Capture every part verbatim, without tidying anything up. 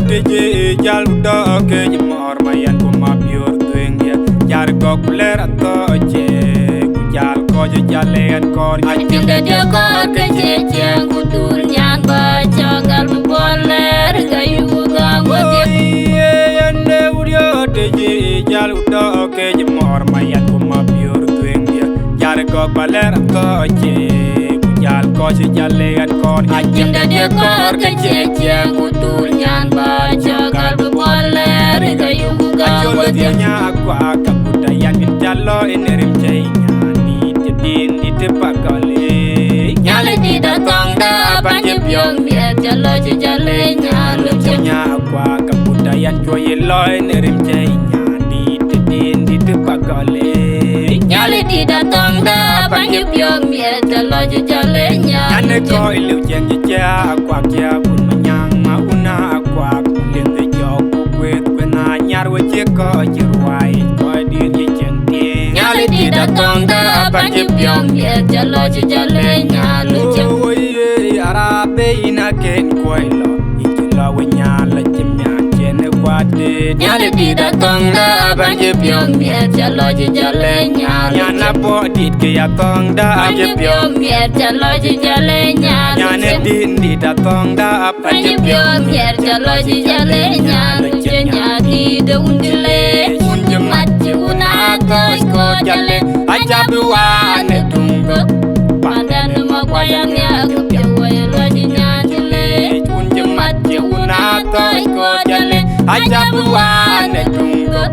Të cï jäl ku dɔ̈k ke cï mɔ̈ɔ̈r ma yɛn ku ma biöör dhuëëŋdiɛ̈. Jäl gɔ̈k ku lɛ̈ɛ̈r athɔ̈ɔ̈c cie, ku jäl kɔc jäl ë ɣɛn kɔɔr. Acïn dɛ̈t ye kɔɔr ke cie ciɛɛŋ ku dhur nyan bä cɔk gal bï puɔl lɛ̈ɛ̈r ke yuk gam wodhie. Yen de wut yɔ̈ɔ̈k të cï jäl ku dɔ̈k ke cï mɔ̈ɔ̈r ma yɛn ku ma biöör dhuëëŋdiɛ̈. Jäl gɔ̈k ba lɛ̈ɛ̈r athɔ̈ɔ̈c cie, ku jäl kɔc jäl ë ɣɛn kɔɔr. Acïn dɛ̈t ye kɔɔr ke cie ciɛɛŋ ku dhur nyan bä cɔk gal bï puɔl lɛ̈ɛ̈r ke yuk gam wodhie. Nya akuak ka kut ayan bïn ca lɔ ë në rim cɛi nyan dït cï din dït pakɔl ë. Nyali dït athɔŋda abany cï piɔ̈k miɛt ca lɔ cï ca le nyal cï. Nya akuak ka kut ayan cuɔ ye lɔ ë në rim cɛi nyan dït cï din dït pakɔl ë. Nyali dït athɔŋda abany cï piɔ̈k miɛt ca lɔ cï ca le nyal. Nyan ë kɔc liu ciɛn cï cia akuak cia kun ma nyaŋ ma wun akuak. Liŋ de jɔk ku kueth kueth na nyar we cie kɔc cï ruai kɔc dït ye ciɛn tiëŋ. Nyali dït athɔŋda abany cï piɔ̈k miɛt ca lɔ cï ca le nyal cï. Arabe yïn aken kuɔi lɔ, yïn cï lɔ we nyal la cïm nyan cien ë kuat dït. Nyali dït athɔŋda abany cï piɔ̈k miɛt ca lɔ cï ca le nyal. Nyan abɔ dït ke athɔŋda abany cï piɔ̈k miɛt ca lɔ cï ca le nyal. Nyan ë din dït athɔŋda abany cï piɔ̈k miɛt ca lɔ cï ca le nyal. Cï nya dït de wun cï le, wun cï mat cï wun athɔ̈ɔ̈c kɔɔr ca le. Aca bï waan ë tuŋ gök. Pandɛn ë ma kuac aniak piɛth wei lɔ cï nyan cï leec. Wun cï mat cï wun athɔ̈ɔ̈c kɔɔr ca le. Aca bï waan ë tuŋ gök.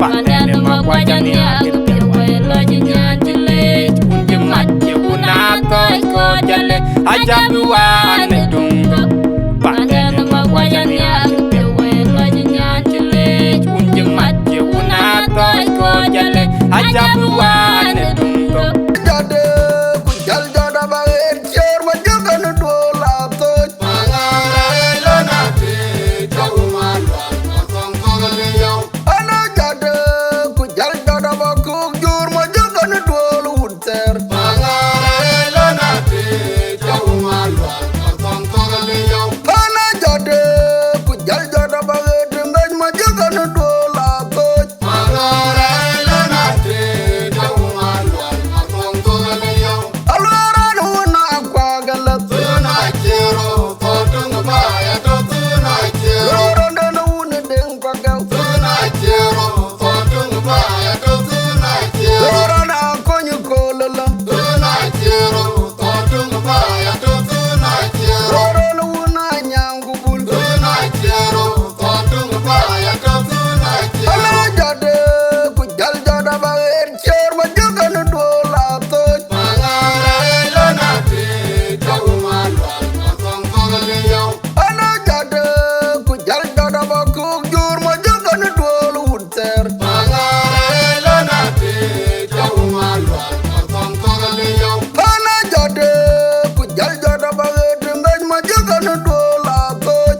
Pandɛn ë ma kuac aniak piɛth wei lɔ cï nyan cï leec. Wun cï mat cï wun athɔ̈ɔ̈c kɔɔr ca le. Aca bï waan ë tuŋ gök. Pandɛn ë ma kuac aniak piɛth wei lɔ cï nyan cï leec. Wun cï mat cï wun athɔ̈ɔ̈c kɔɔr ca le. Aca bï waan ë tuŋ gök. Jɔt, ku jäl jɔt aba ɣet ciëër wa jök ënë duööl athööc. Ana jɔt, ku jäl jɔt aba kuk jur ma jök ënë duööl wun thɛɛr. Ana jɔt, ku jäl jɔt aba ɣet mec ma jök ënë duööl athööc. Aluɔɔr ɛn wun akuak alath. Luɔɔr ɛn wun deŋ pakɛu. Luɔɔr ɛn akony kool ala. Luɔɔr ɛn wun anyaŋ ku bul. Ala jɔt, ku jäl jɔt aba ɣet ciëër wa jök ënë duööl athööc. Ana jɔt, ku jäl jɔt aba kuk jur ma jök ënë duööl wun thɛɛr. Ana jɔt, ku jäl jɔt aba ɣet mec ma jök ënë duööl athööc.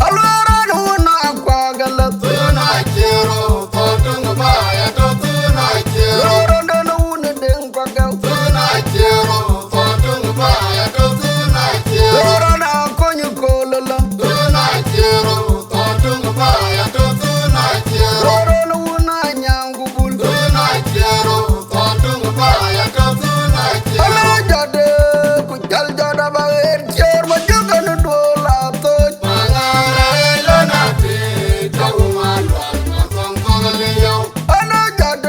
Aluɔɔr ɛn wun akuak alath. Luɔɔr ɛn wun deŋ pakɛu. Luɔɔr ɛn akony kool ala. Luɔɔr ɛn wun anyaŋ ku bul. Ala jɔt, ku jäl jɔt aba ɣet ciëër wa jök ënë duööl athööc. Ana jɔt,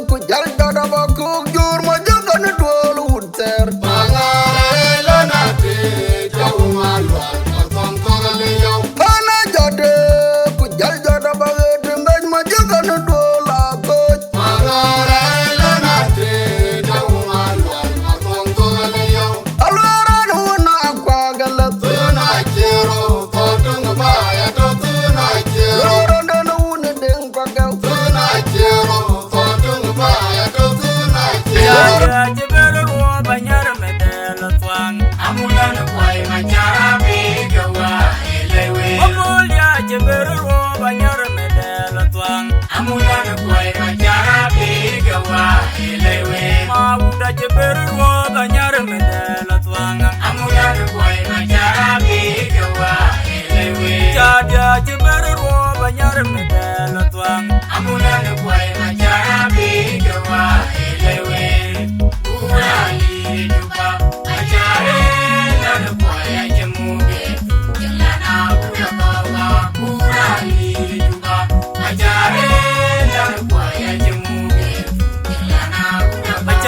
ku jäl jɔt aba kuk jur ma jök ënë duööl wun thɛɛr. Ana jɔt, ku jäl jɔt aba ɣet mec ma jök ënë duööl athööc. Aluɔɔr ɛn wun akuak alath. Luɔɔr ɛn wun deŋ pakɛu.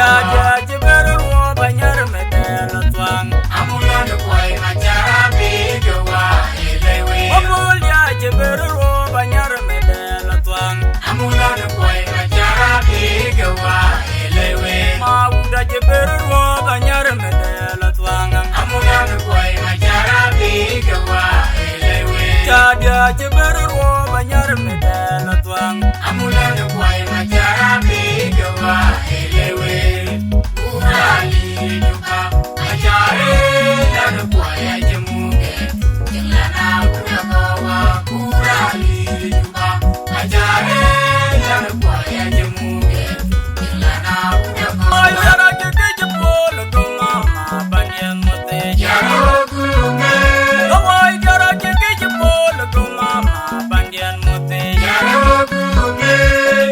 Diac cï bɛ̈r ruɔp anyär mëdë lɔ thuaŋ. Amulɔn kuɔi macara bï ke wa ë lëwë. Mabol diac cï bɛ̈r ruɔp anyär mëdë lɔ thuaŋ. Amulɔn kuɔi macara bï ke wa ë lëwë. Mawut acï bɛ̈r ruɔp anyär mëdë lɔ thuaŋ. Amulɔn kuɔi macara bï ke wa ë lëwë. Ca diac cï bɛ̈r ruɔp anyär mëdë lɔ thuaŋ. Amulɔn kuɔi macara bï ke wa ë lëwë. Kurali Juba, macara lɔn kuɔi acï muk ë. Jël lana kuna kɔwa, kurali Juba, macara lɔn kuɔi acï muk ë. Jël lana kuna kɔwa. Yara ke ke cï pol go mama, pandiɛn muthi. Yara Lawai jara ke ke cï pol go mama, pandiɛn muthi.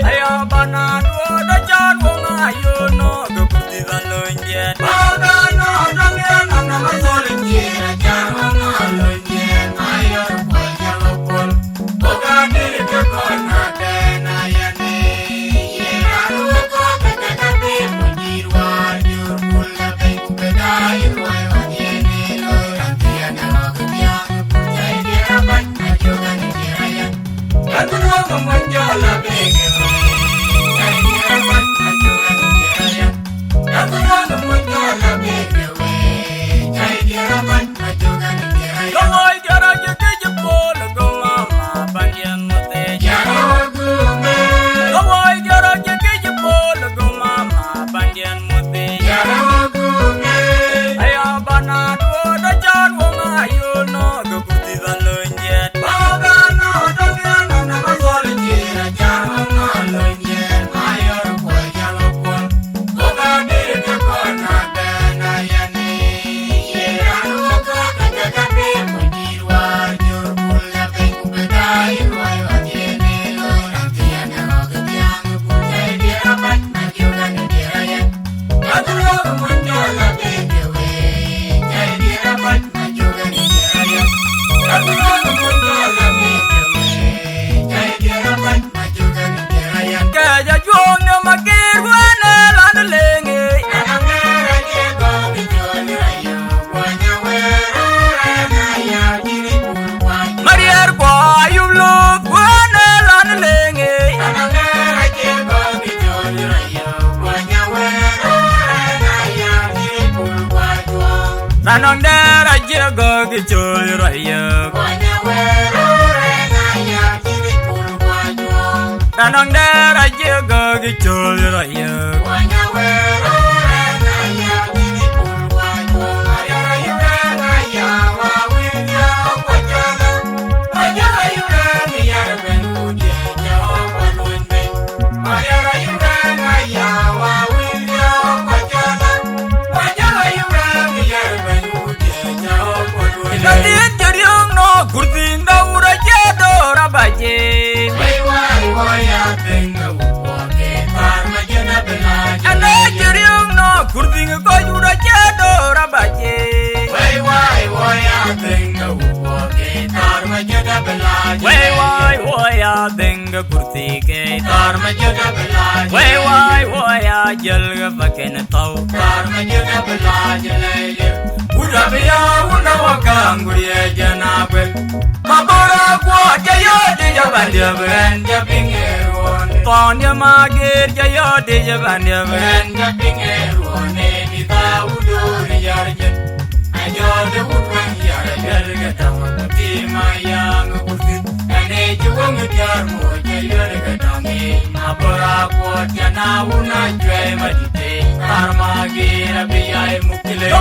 Aya bana duɔt acan wong ayo no, go kurthi dhan lony diɛt. Baba no dong ya no na ma sol nje acan wong alony diɛt. Ayo kwa jalo pol. Boga diri ke kona dena yani. Ye anu ko ke ke ke pe mujir wa jur kul. Lawai jara ke ke cï pol go mama, pandiɛn muthi. Lawai jara ke ke cï pol go mama, pandiɛn muthi. Aya bana duɔt acan wong ayo no, go kurthi dhan lony diɛt. Baba no dong ya no na ma sol nje acan wong alony diɛt. Ayo ko jalo pol. Kɛc ajuɔ̈ɔ̈ŋ në makir wën ë lɔn leŋ ë. Mariɛɛr kuɔ ayup lop wën ë lɔn leŋ ë. Ranɔŋ dɛ̈ɛ̈r acie gɔ̈k cöl rɔt yök. Ranɔŋ dɛ̈ɛ̈r acie gɔ̈k cöl rɔt yök. Ënë cï riɔ̈ɔ̈k nɔ̈k kurthin dɔ̈u rɔt cï dɔ̈ɔ̈r abac. Wei wai woi athïŋ ke wut kuɔɔk ke thar ma jön abï lac. Ënë cï riɔ̈ɔ̈k nɔ̈k kurthin kɔc wut rɔt cï dɔ̈ɔ̈r abac. Wei wai woi athïŋ ke wut kuɔɔk ke thar ma jön abï lac. Wei wai woi athïŋ ke kurthi ke thar ma jön abï lac. Wei wai woi ajël ke paken thou. Thar ma jön abï lac lɛ̈i lëu. Wut abï ya wun awakaŋ ku riëëc jɛn aguek. Mabor akuɔɔt jɔ yɔ̈ɔ̈t dïc ë bandiɛ̈ bï ɣɛn jɔ piŋ ë ruɔ̈ɔ̈n. Thɔn jɔ magir jɔ yɔ̈ɔ̈t dïc ë bandiɛ̈ bï ɣɛn jɔ piŋ ë ruɔ̈ɔ̈n. Ë mïth awut döör yär jën. Ajɔl de wut wëŋ yär ajuɛl ke tɔŋ ku tim ayaŋ ku thïn. Ënë cï wëŋ diäär moc ajuɛl ke tɔŋ. Mabor akuɔɔt jɔ na wun ajuɛi madït. Thar magir abï yai muk lëu.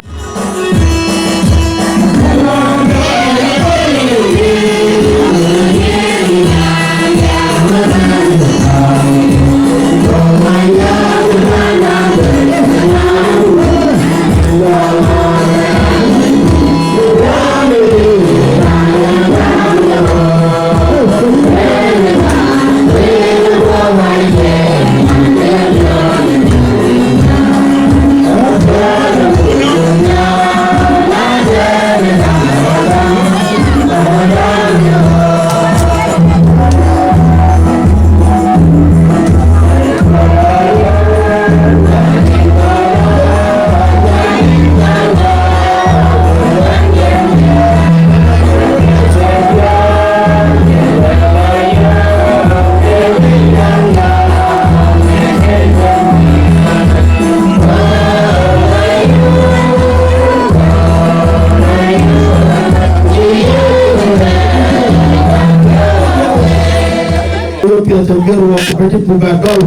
Bɛ̈nydït bï bɛ dɔl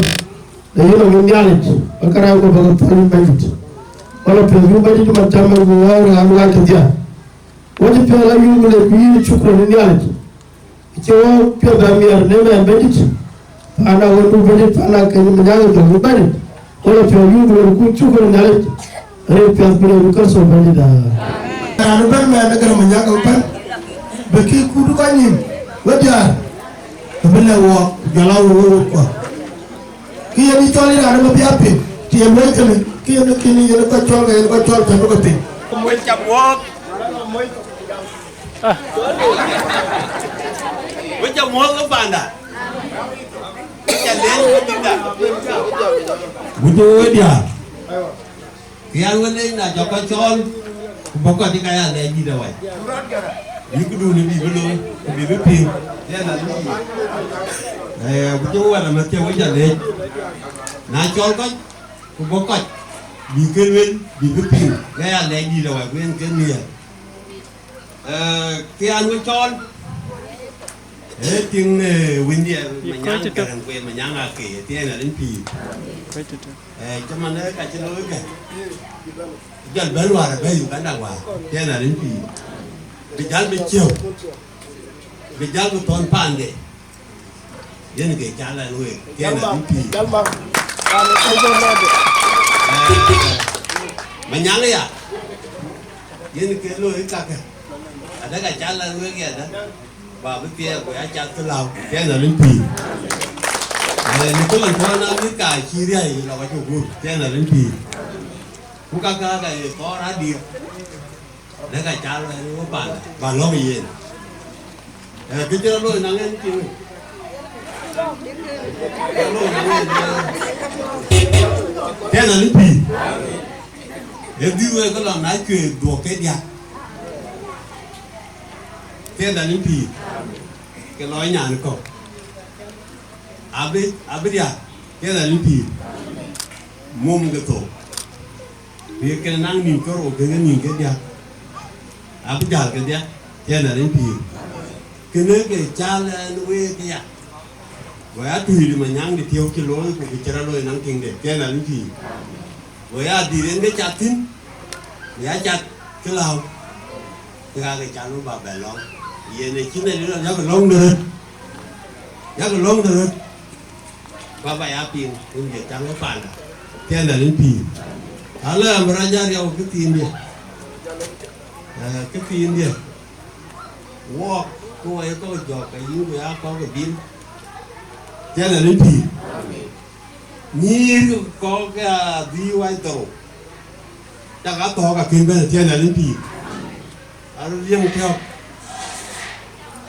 në yïn ë Nhialic, ba kërac ku ba ke thöl yïn Bɛ̈nydït. Wala piɛth yïn Bɛ̈nydït man cä man ku ɣɔ̈ɔ̈r raan ŋac kedhie. Wɔ cï piɔ̈ɔ̈th la yum le ku yïn cukran ë Nhialic. Cï wɔ piɔ̈ɔ̈th bɛ miɛɛr në mɛn Bɛ̈nydït. Paanda wën ku Bɛ̈nydït, paanda ke Manyaŋ ë jɔŋ ë Bɛ̈nydït. Wɔ la piɔ̈ɔ̈th yum le ku cukran ë Nhialic. Rin piɛth ku le ku Kërtho Bɛ̈nydït aa. Raan ëbɛ̈n mɛn ë gɛ̈r Manyaŋ ëbɛ̈n. Bï kï kut kɔc nïïm. Wek diäär. Kë bï lɛ̈k wɔɔk, jɔl a wek wek wek kuɔ. Kë yen ë cɔl ë raan ëbɛ̈n bï a piŋ. Të ye luɔi kënë, kë yen ë kënë yen ë kɔc cɔl ke yen ë kɔc cɔl cä bï ke piŋ. Wek cam wɔɔk. Wek cam wɔɔk ke panda. Wek cam leec ke panda. Wek cam wɔɔk diäär. Kë yan wën leec na jɔ kɔc cɔɔl, ku bɔ̈ kɔc cï ka ya lɛɛc dït awai. Yï këdun bï bï looi, ku bï bï piŋ. Yen na lïm. Eh, ku cï wɛ̈t amɛ̈th cï wec a leec. Na cɔl kɔc, ku bɔ̈ kɔc, bï ke luel, bï bï piŋ. Ka ya lɛɛc dït awai, ku yen ke nhiëër. Eh, kë yan wën cɔɔl, eh, tiŋ, eh, wëndiɛ̈, Manyaŋ Gɛ̈rɛ̈ŋ ku ye Manyaŋ Akei, tiɛɛn a lïm pïïr. Eh, cï man, eh, ka cï looi kë. Jɔl bɛ̈n wäär abɛ̈i Uganda wäär, tiɛɛn a lïm pïïr. Bï jäl bï ciëu. Bï jäl bï thɔ̈n paande. Yen ke cal ɛn week, tiɛɛn a lïm pïïr. Jal ma. Jal ma. Eh, Manyaŋ ya. Yen ke looi kakë. Adë ka cal ɛn week ya dë. Ba bï piɛɛr ku ya cath kë lääu, tiɛɛn a lïm pïïr. Eh, në köl ɛn tuɔɔn a mïth ka cï riäi lɔ ka cï guur, tiɛɛn a lïm pïïr. Ku kakë ka ye thɔɔr adït. Lëk acal ɛn wä panda, ba lɔ̈ŋ yen. Eh, kë cï rɔt looi naŋ ɛn cï wëi. Rɔt looi naŋ ɛn, eh. Tiɛɛn a lïm pïïr. Ë dhil wek ke lɔ na cuëëk dhuɔ̈k ke diäk. Tiɛɛn a lïm pïïr. Ke lɔ nyan kɔ̈k. Abï, abï diäk. Tiɛɛn a lïm pïïr. Mum ke thok. Bï kënë naŋ nïn cɔl rou kekë nïn ke diäk. Abï jäl ke diäk, tiɛɛn a lïm pïïr. Kënë ke cal ɛn week ya. Go ya tui de Manyaŋ de tiëu cï looi, ku kë cï rɔt looi naŋ tiŋde, tiɛɛn a lïm pïïr. Go ya dhil en ke cath thïn, ku ya cath kë lääu. Kë ka ke cal wä ba bɛ lɔ̈ŋ. Yen ë cïn ë lël yak lɔ̈ŋ de röt. Yak lɔ̈ŋ de röt. Baba ya piŋ, rin ke caŋ ë panda. Tiɛɛn a lïm pïïr. Alë am rɔt jal riɔu kë thiindiɛ̈. Eh, kë thiindiɛ̈. Wɔɔk, ku wɔ ye kɔ̈k jɔ̈k, ka yïn ku ya kɔ̈k ë dhil. Tiɛɛn a lïm pïïr. Nyïïr kɔ̈k ke adhil wac thou. Cak a thɔ̈ɔ̈k akën bɛ̈n, tiɛɛn a lïm pïïr. Aröt liëŋ thiɔ̈k.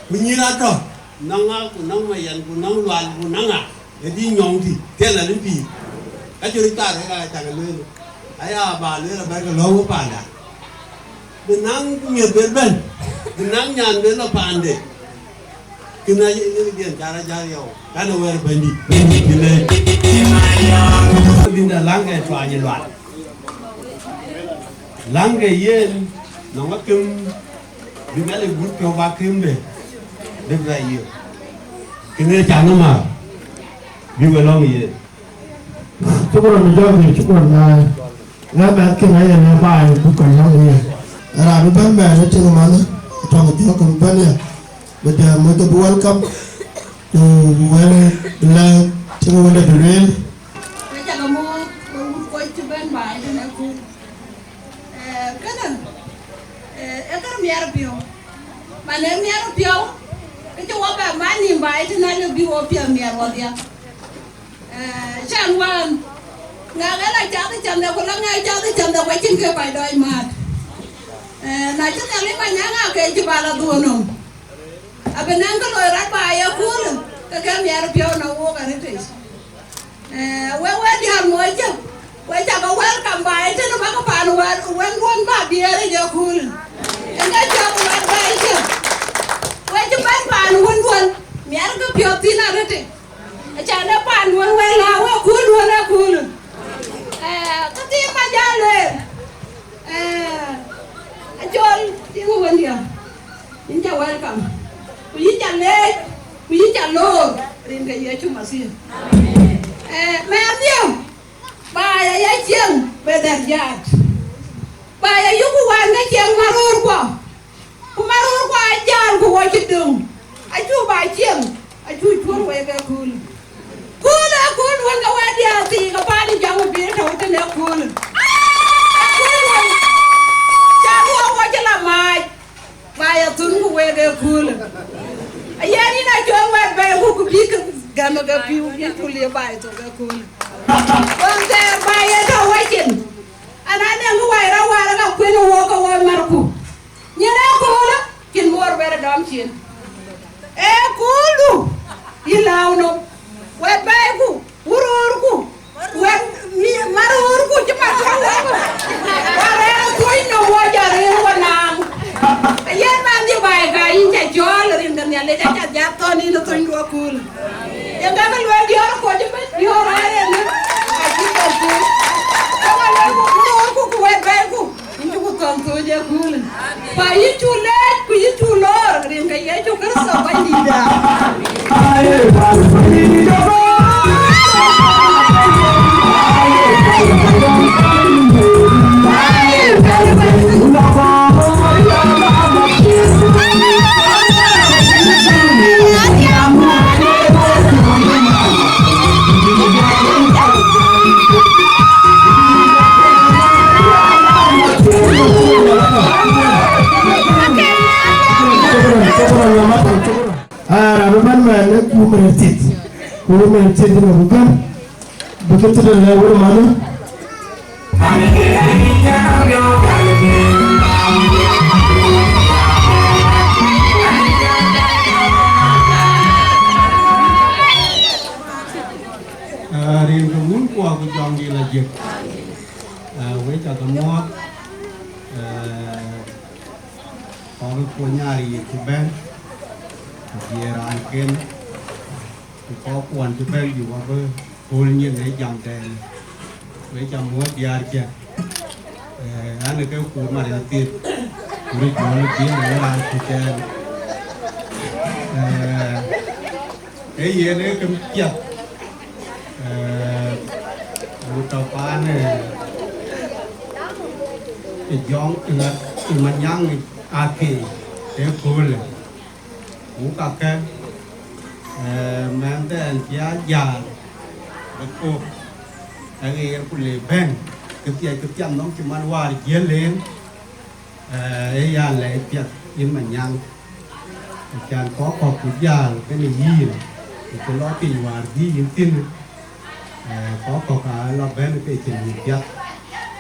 Ku nyïïr atɔ̈, nɔŋ ŋa, ku nɔŋ Mayen, ku nɔŋ Lual, ku nɔŋ ŋa, ë dhil nyɔŋ tï, tiɛɛn a lïm pïïr. Ka cï röt kaar, ka cak lueel. Aya ba lueel abɛ̈r ke lɔ̈ŋ ë panda. Bï naŋ miëth bɛ̈n bɛ̈n, bï naŋ nyan bɛ̈n lɔ paande. Kën a ye, ye diɛn car a jal yɔu, kan ë wɛ̈ɛ̈r Bɛ̈nydït, Bɛ̈nydït bï leec. Bïn da läŋ ke tuany Lual. Läŋ ke yen, nɔŋ akëm, bï bɛ lë gut piɔ̈u ba këm de, bï bɛ yiëk. Kën ë ca nɔm a, bï we lɔ̈ŋ yen. Shukran, Jɔk, shukran, na, na mɛn kën aye na baai, ku kɔc lɔ̈ŋ yen. Raan bï bɛ̈n mɛn ë tïŋ man, tɔŋ Jɔk bï bɛ̈n ya. Bï dɛ̈ɛ̈m wek bï welcome, ku bï wek bï lɛ̈k tïŋ wënde bï lueel. Wek ca ke mɔ̈ɔ̈th, wek wut kɔc cï bɛ̈n baai tënë ku. Eh, kënë, eh, ee kë miɛt piɔ̈u. Man ee miɛt piɔ̈u, kë cï wɔ bɛ man nïïm baai tënë alë bï wɔ piɛth miɛt wɔdhia. Eh, can wään, ŋɛk ë la cath ë cämdɛ, ku la ŋɛk cath ë cämdɛ, ku acïn kë kɔc dɔc määt. Eh, na cï Nhialic Manyaŋ Akei cï ba la dhuɔ̈n nɔm, abï naŋ kë loi rɔt ba ye köölë, ke ke miɛt piɔ̈u në wook arëtic. Eh, wek wek diäär mɔc cök, wek cakë welcome ba ë tënë bäkë paan wɛ̈t, wënduɔ̈n ba biëër ë ye köölë. Ënë cɔk wɛ̈t ba ë cök. Wek cï bɛ̈n paan wënduɔ̈n, miɛt ke piɔ̈u thïn arëtic. Acan ë paan wën wën la wek kööl wën ë kööl. Eh, kë thiin ma jal lueel. Eh, acɔl tiŋ wëndiɛ̈. Yïn ca welcome. Ku yïn ca leec, ku yïn ca loor. Rin ke Yecu Masiih. Eh, mɛnhdiɛ̈, ba ya ya cieŋ be dhɛ̈r jat. Ba ya yök wään ke cieŋ maröörkuɔ. Ku maröörkuɔ aa jal ku wɔ cï döŋ. Acu ba cieŋ, acu cuɔ̈r wek ë kööl. Kööl ë kööl wën ke wɛ̈t diäär thii ke paan ë jam bï tɔ̈u tënë kööl. Ë kööl wën, cä ruɔɔk wɔ cï la maac. Ba ya thun ku wek ë kööl. Ayen yïn acɔl wɛ̈t bɛ̈ɛ̈iku, ku bïk gäm ke pïu, yïn ku liep baai thok ë kööl. Wën thɛɛr ba ye tɔ̈u wecin. An, anɛŋ wai rɔt wäär ka kuën wok ke wɔ marku. Nyin ë köölë, cïn muɔɔr bɛ̈n ë dɔm cin. Ë kööldu, yï lääu nɔm, wɛ̈t bɛ̈ɛ̈iku, wuröörku, wɛ̈t mi-, maröörku cï mat cɔl wok. Wä rɛ̈ɛ̈r ë thuɔ̈c nɔm wɔ jɔ rëër wɔ naaŋ. Ayen man dhie baai ka yïn cä cɔɔl rin ke Nhialic, acä jat thɔn yïn ë thönydu aköölë. Yen ka ke lueel diɔ̈ɔ̈r ë kɔc ëbɛ̈n, diɔ̈ɔ̈r ë yen ë, acï thɔn thuɔ̈c. Ka wä lueel ku wuröörku ku wɛ̈t bɛ̈ɛ̈iku. Yïn cuk thɔn thööc ë köölë. Pa yïn cuk leec, ku yïn cuk loor, rin ke Yecu Kërtho Bɛ̈nydïïtda. Aa, raan ëbɛ̈n mɛn ë kum rɛ̈ɛ̈r thith, kum rɛ̈ɛ̈r thith në ku bɛ̈n, bï ke thïn lɛ wur manë. Aa, rin ke wun kuɔ ku jɔŋdï la jiëk. Aa, wek ca ke muɔɔth, aa, kɔc kuɔ nyaar yic cï bɛ̈n, ku diëër raanken, ku kɔc kuɔn cï bɛ̈n bï wä bï kööl nyin ë jamdɛn. Wek ca muɔɔth diäär cä, ee, an, ke kuur mat ë thith, ku röt jɔl ë bï në raan cï tɛɛn. Ee, ee yen ee kë piɛth, ee, ku tɔ paan, ee, ë jɔŋ, ë ŋa, ë Manyaŋ ake ë köölë. Ku kakë, ee, mɛnhden cï a jäl bï kok, aɣeer ku le bɛ̈n, kë thiɛc kë thiam nɔm cï man wäär jiël en, ee, ë ya lɛc piɛth yïn Manyaŋ. Acan kɔc kɔ̈k cï jäl kenë yïn, ku cï lɔ piny wäär bï yïn thïn, ee, kɔc kɔ̈k aa lɔ bɛ̈n ke cïn yï piath.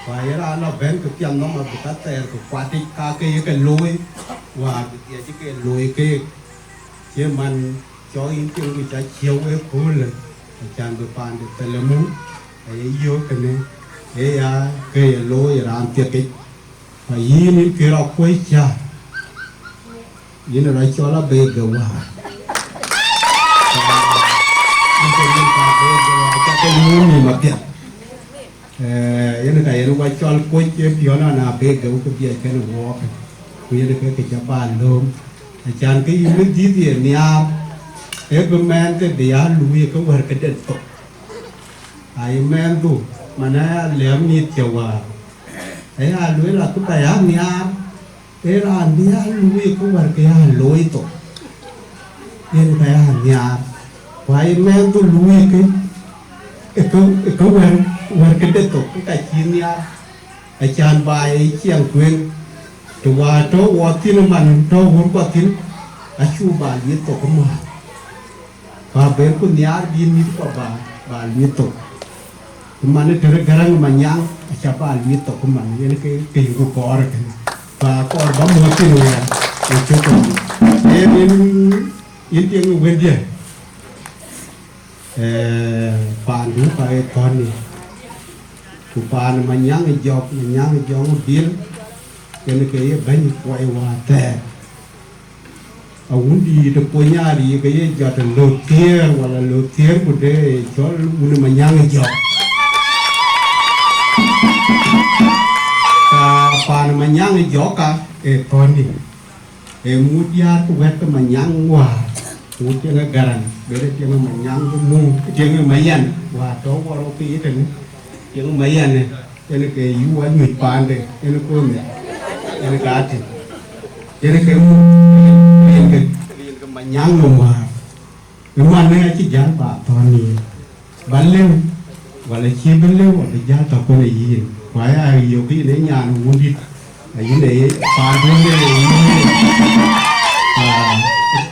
Ku aye raan lɔ bɛ̈n ke piath nɔm abï ka thɛɛr ke kuat yic, ka ke ye ke looi, wäär bï dhiëc ke looi keek. Cie man cɔk yïn piŋ ku ca ciëu ë köölë, acan bï paande thel ë muk, aye yöök kënë, ee ya ke ye looi raan thiek yic. Ku yïn, yïn kë rɔt kuöc cä, yïn rɔt cɔl abëëkde wäär. Yïn ke yïn ka abëëkde wäär, ca ke nyuöön nïïm apiɛth. Ee, yen ka yen wa cɔl kuöc ë piɔ̈n an, abëëkde wek ke dhiɛc kën ë wɔɔk, ku yen ke ke ca ba lööm. Acan ke yïn bï dhiëth ye nhiaar, ee bï mɛɛnhde bï ya luui ke wär këde thok. Ai mɛɛnhdu, man aya lɛ̈m mïth cä wäär, aya lueel akë ba ya nhiaar, ee raan bï ya luui ke wär ke ya looi thok, yen ka ya nhiaar. Ku ai mɛɛnhdu luui ke, ë ke, ë ke wär, wär këde thok, ke ka cï nhiaar, acan ba ye ciɛɛŋ tueŋ, të wäär tɔ̈u wɔ thïn, man tɔ̈u wurkuɔ thïn, acu ba luui thok ëmääth. Ku abëëmku nhiaar bï mïthkuɔ ba, ba luui thok. Ku man ë tëde Gäräŋ Manyaŋ, aca ba luui thok, ku man yen ke, ke yökë kɔɔr ëtënë. Ba kɔɔr ba muɔ̈th thïn wɛ̈ɛ̈r, ë cök ëtënë. Yen yïn, yïn tiëŋ ë wëndiɛ̈, ee, paandu ka ye thɔ̈n ni. Ku paan Manyaŋ ë Jɔk, Manyaŋ ë Jɔk Bil, yen ke ye bɛ̈ny kuɔi wäär thɛɛr. Awundït ë Kuɔnyari ke ye jɔt ë Lothiëër, wala Lothiëër ku de cɔl wun ë Manyaŋ ë Jɔk. Ka paan Manyaŋ ë Jɔk ka ë thɔ̈n ni, ë mut diäär ke wɛ̈t ke Manyaŋ wäär. Wun tiɛŋ ë Garaŋ, bɛ̈n ë tiɛŋ ë Manyaŋ ku muk tiɛŋ ë Mayan, wäär tɔ̈u wɔ rɔt piny ëtënë, tiɛŋ ë Mayan ë, yen ke yï wɔ nyuc paande, yen ë kɔn nhial, yen ke Atïŋ, yen ke muk, yen ke, yen ke Manyaŋ nɔm wäär. Ë man ë acï jäl ba thɔ̈n yïn. Ba lëu, wala cïï bï lëu, abï jäl tɔ̈ kënë yïn. Ku aya yök yïn ë nyan wundït, ayïn ë paanduön ë yïn. Aa,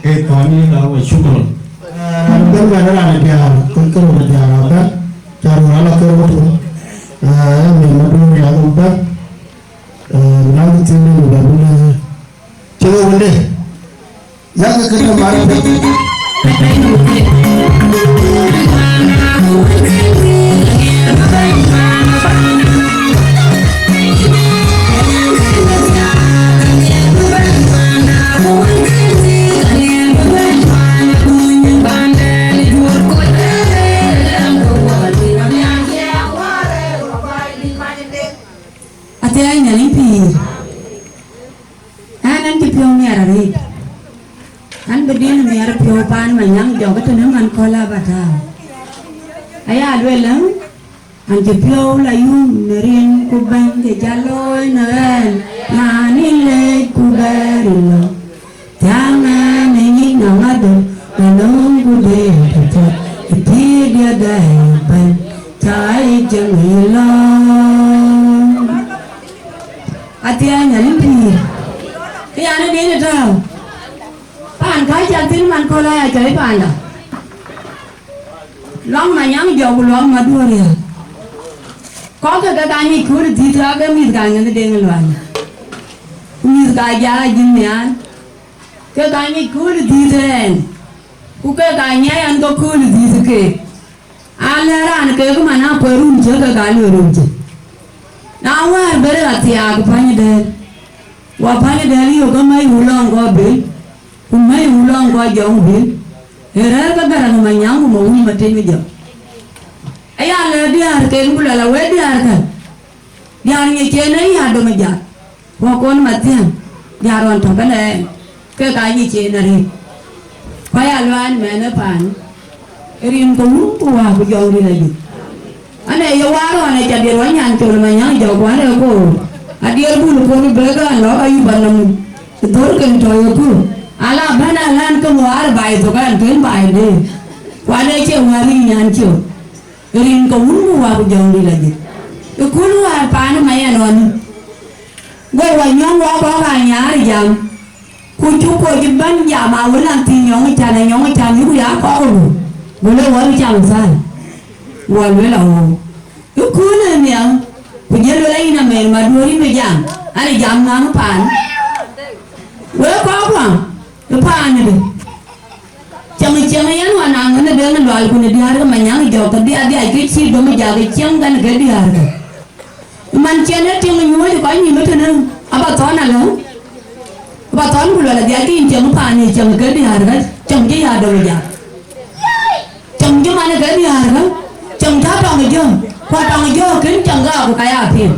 ke thɔ̈n yïn la wa shukran. Raan bɛ̈n bɛ̈n raan ë diäär, ke ke röt ë diäär abɛ̈n, ca röt ala ke röt. Aa, ë mïth Maduɔ̈ɔ̈r ya röt bɛ̈n. Aa, na ke thïn në bɛ̈n bï lëu. Cï we wënde. Yak ke tɛ̈ mar piɛth. Athiɛɛi Nhialic pïïr. Ɣɛn, ɣɛn cï piɔ̈u miɛt arëët. Ɣɛn bï dïn miɛt piɔ̈u paan Manyaŋ Jɔk tënë man kööl aba tääu. Aya lueel ë, ɣɛn cï piɔ̈u la yum në rin ku bɛ̈ny ke ca looi në ɣɛn, raan ë lec ku bɛ̈ɛ̈r ë lɔ. Thiäŋ ɣɛn ë nyic nɔm adöl, në löŋ ku dee tëthiäk, ë pïïr diɛt dɛ bɛ̈ny, ca yic cieŋ ë lɔ. Athiɛɛi Nhialic pïïr, ke yan ë dïn ë tääu. Paan ka cak thïn man kööl aya cɔl paanda. Luaŋ Manyaŋ Jɔk ku luaŋ Maduɔ̈ɔ̈r ya. Kɔ̈k ke ke ka nyic kööl ë dhïth, ka ke mïth ka ŋiɛth Deŋ Lual. Ku mïth ka jal ajïn nhial. Ke ka nyic kööl ë dhïth ɣɛn. Ku ke ka nyiɛc ɣɛn ke kööl ë dhïth keek. Alɛ̈ raan kek man akuɛ̈r run cï ke ka lueel run cï. Na wäär bërë athiaak Pänydɛ̈ɛ̈l, wa Pänydɛ̈ɛ̈l yök ke mɛ̈i wulɔŋ kɔc bil, ku mɛ̈i wulɔŋ kɔc jɔŋ bil, ë rɛ̈ɛ̈r ke Garaŋ Manyaŋ ku ma wun ma tënë jɔ. Aya lɛ̈ diäär ken ku luɛl awëë diäär kë, diäär nyic cen ë ya dom ë jak. Ku akɔn mathiäŋ, diäär ɣɔn tɔ̈ kënë ɣɛn, ke ka nyic cen arëët. Ku aya luaan mɛn ë paan, ë rin ke wun ku wäär ku jɔŋdït ajïth. Ane ye wäär ɣɔn ë ca diɛɛr wa nyan col Manyaŋ Jɔk ku ane koor, adiɛɛr bul kon bek an lɔ̈k ayup anɔm, dhorken tɔ̈ yeku, ala bɛ̈n alän ke wäär baai thok an kën baai dee. Ku ane cie wäär rin nyan col. Rin ke wun ku wäär ku jɔŋdït ajïth. Ë kööl wäär paan ë Mayan ɣɔn, go wa nyɔŋ wa kɔ̈k anyaar jam. Ku cuk kɔc ëbɛ̈n jam, awën an thïn nyɔŋ can, ë nyɔŋ can, yïku ya kɔ̈k ëbɛ̈n. Go le wɔ cam thäl. Wɔ luel aɣɔ̈u. Ë kööl ë nhial, ku jël luel ayïn amɛɛn Maduɔ̈ɔ̈r yïn bï jam. An ë jam ŋaŋ paan. Wek kɔ̈k kuaŋ, ë paan ëbɛ̈n. Cäŋ cäŋ yen wan naŋ në Deŋ Lual ku në diäär ke Manyaŋ Jɔk, ke dhiac dhiac ke cï dom ë jak ë cieŋ kɛn ke diäär ke. Man cïn ë tiŋ nyuɔ̈ɔ̈c ë kɔc nïïm ëtënë, aba thɔ̈n alë, aba thɔ̈n ku luɛl adhiac ke yïn cieŋ paan ë cieŋ ke diäär ke, cieŋ cï ya dom ë jak. Cieŋ cï man ë ke diäär ke, cieŋ cä tɔŋ ë jö, ku atɔŋ ë jö kën cieŋ ke aku ka ya piŋ.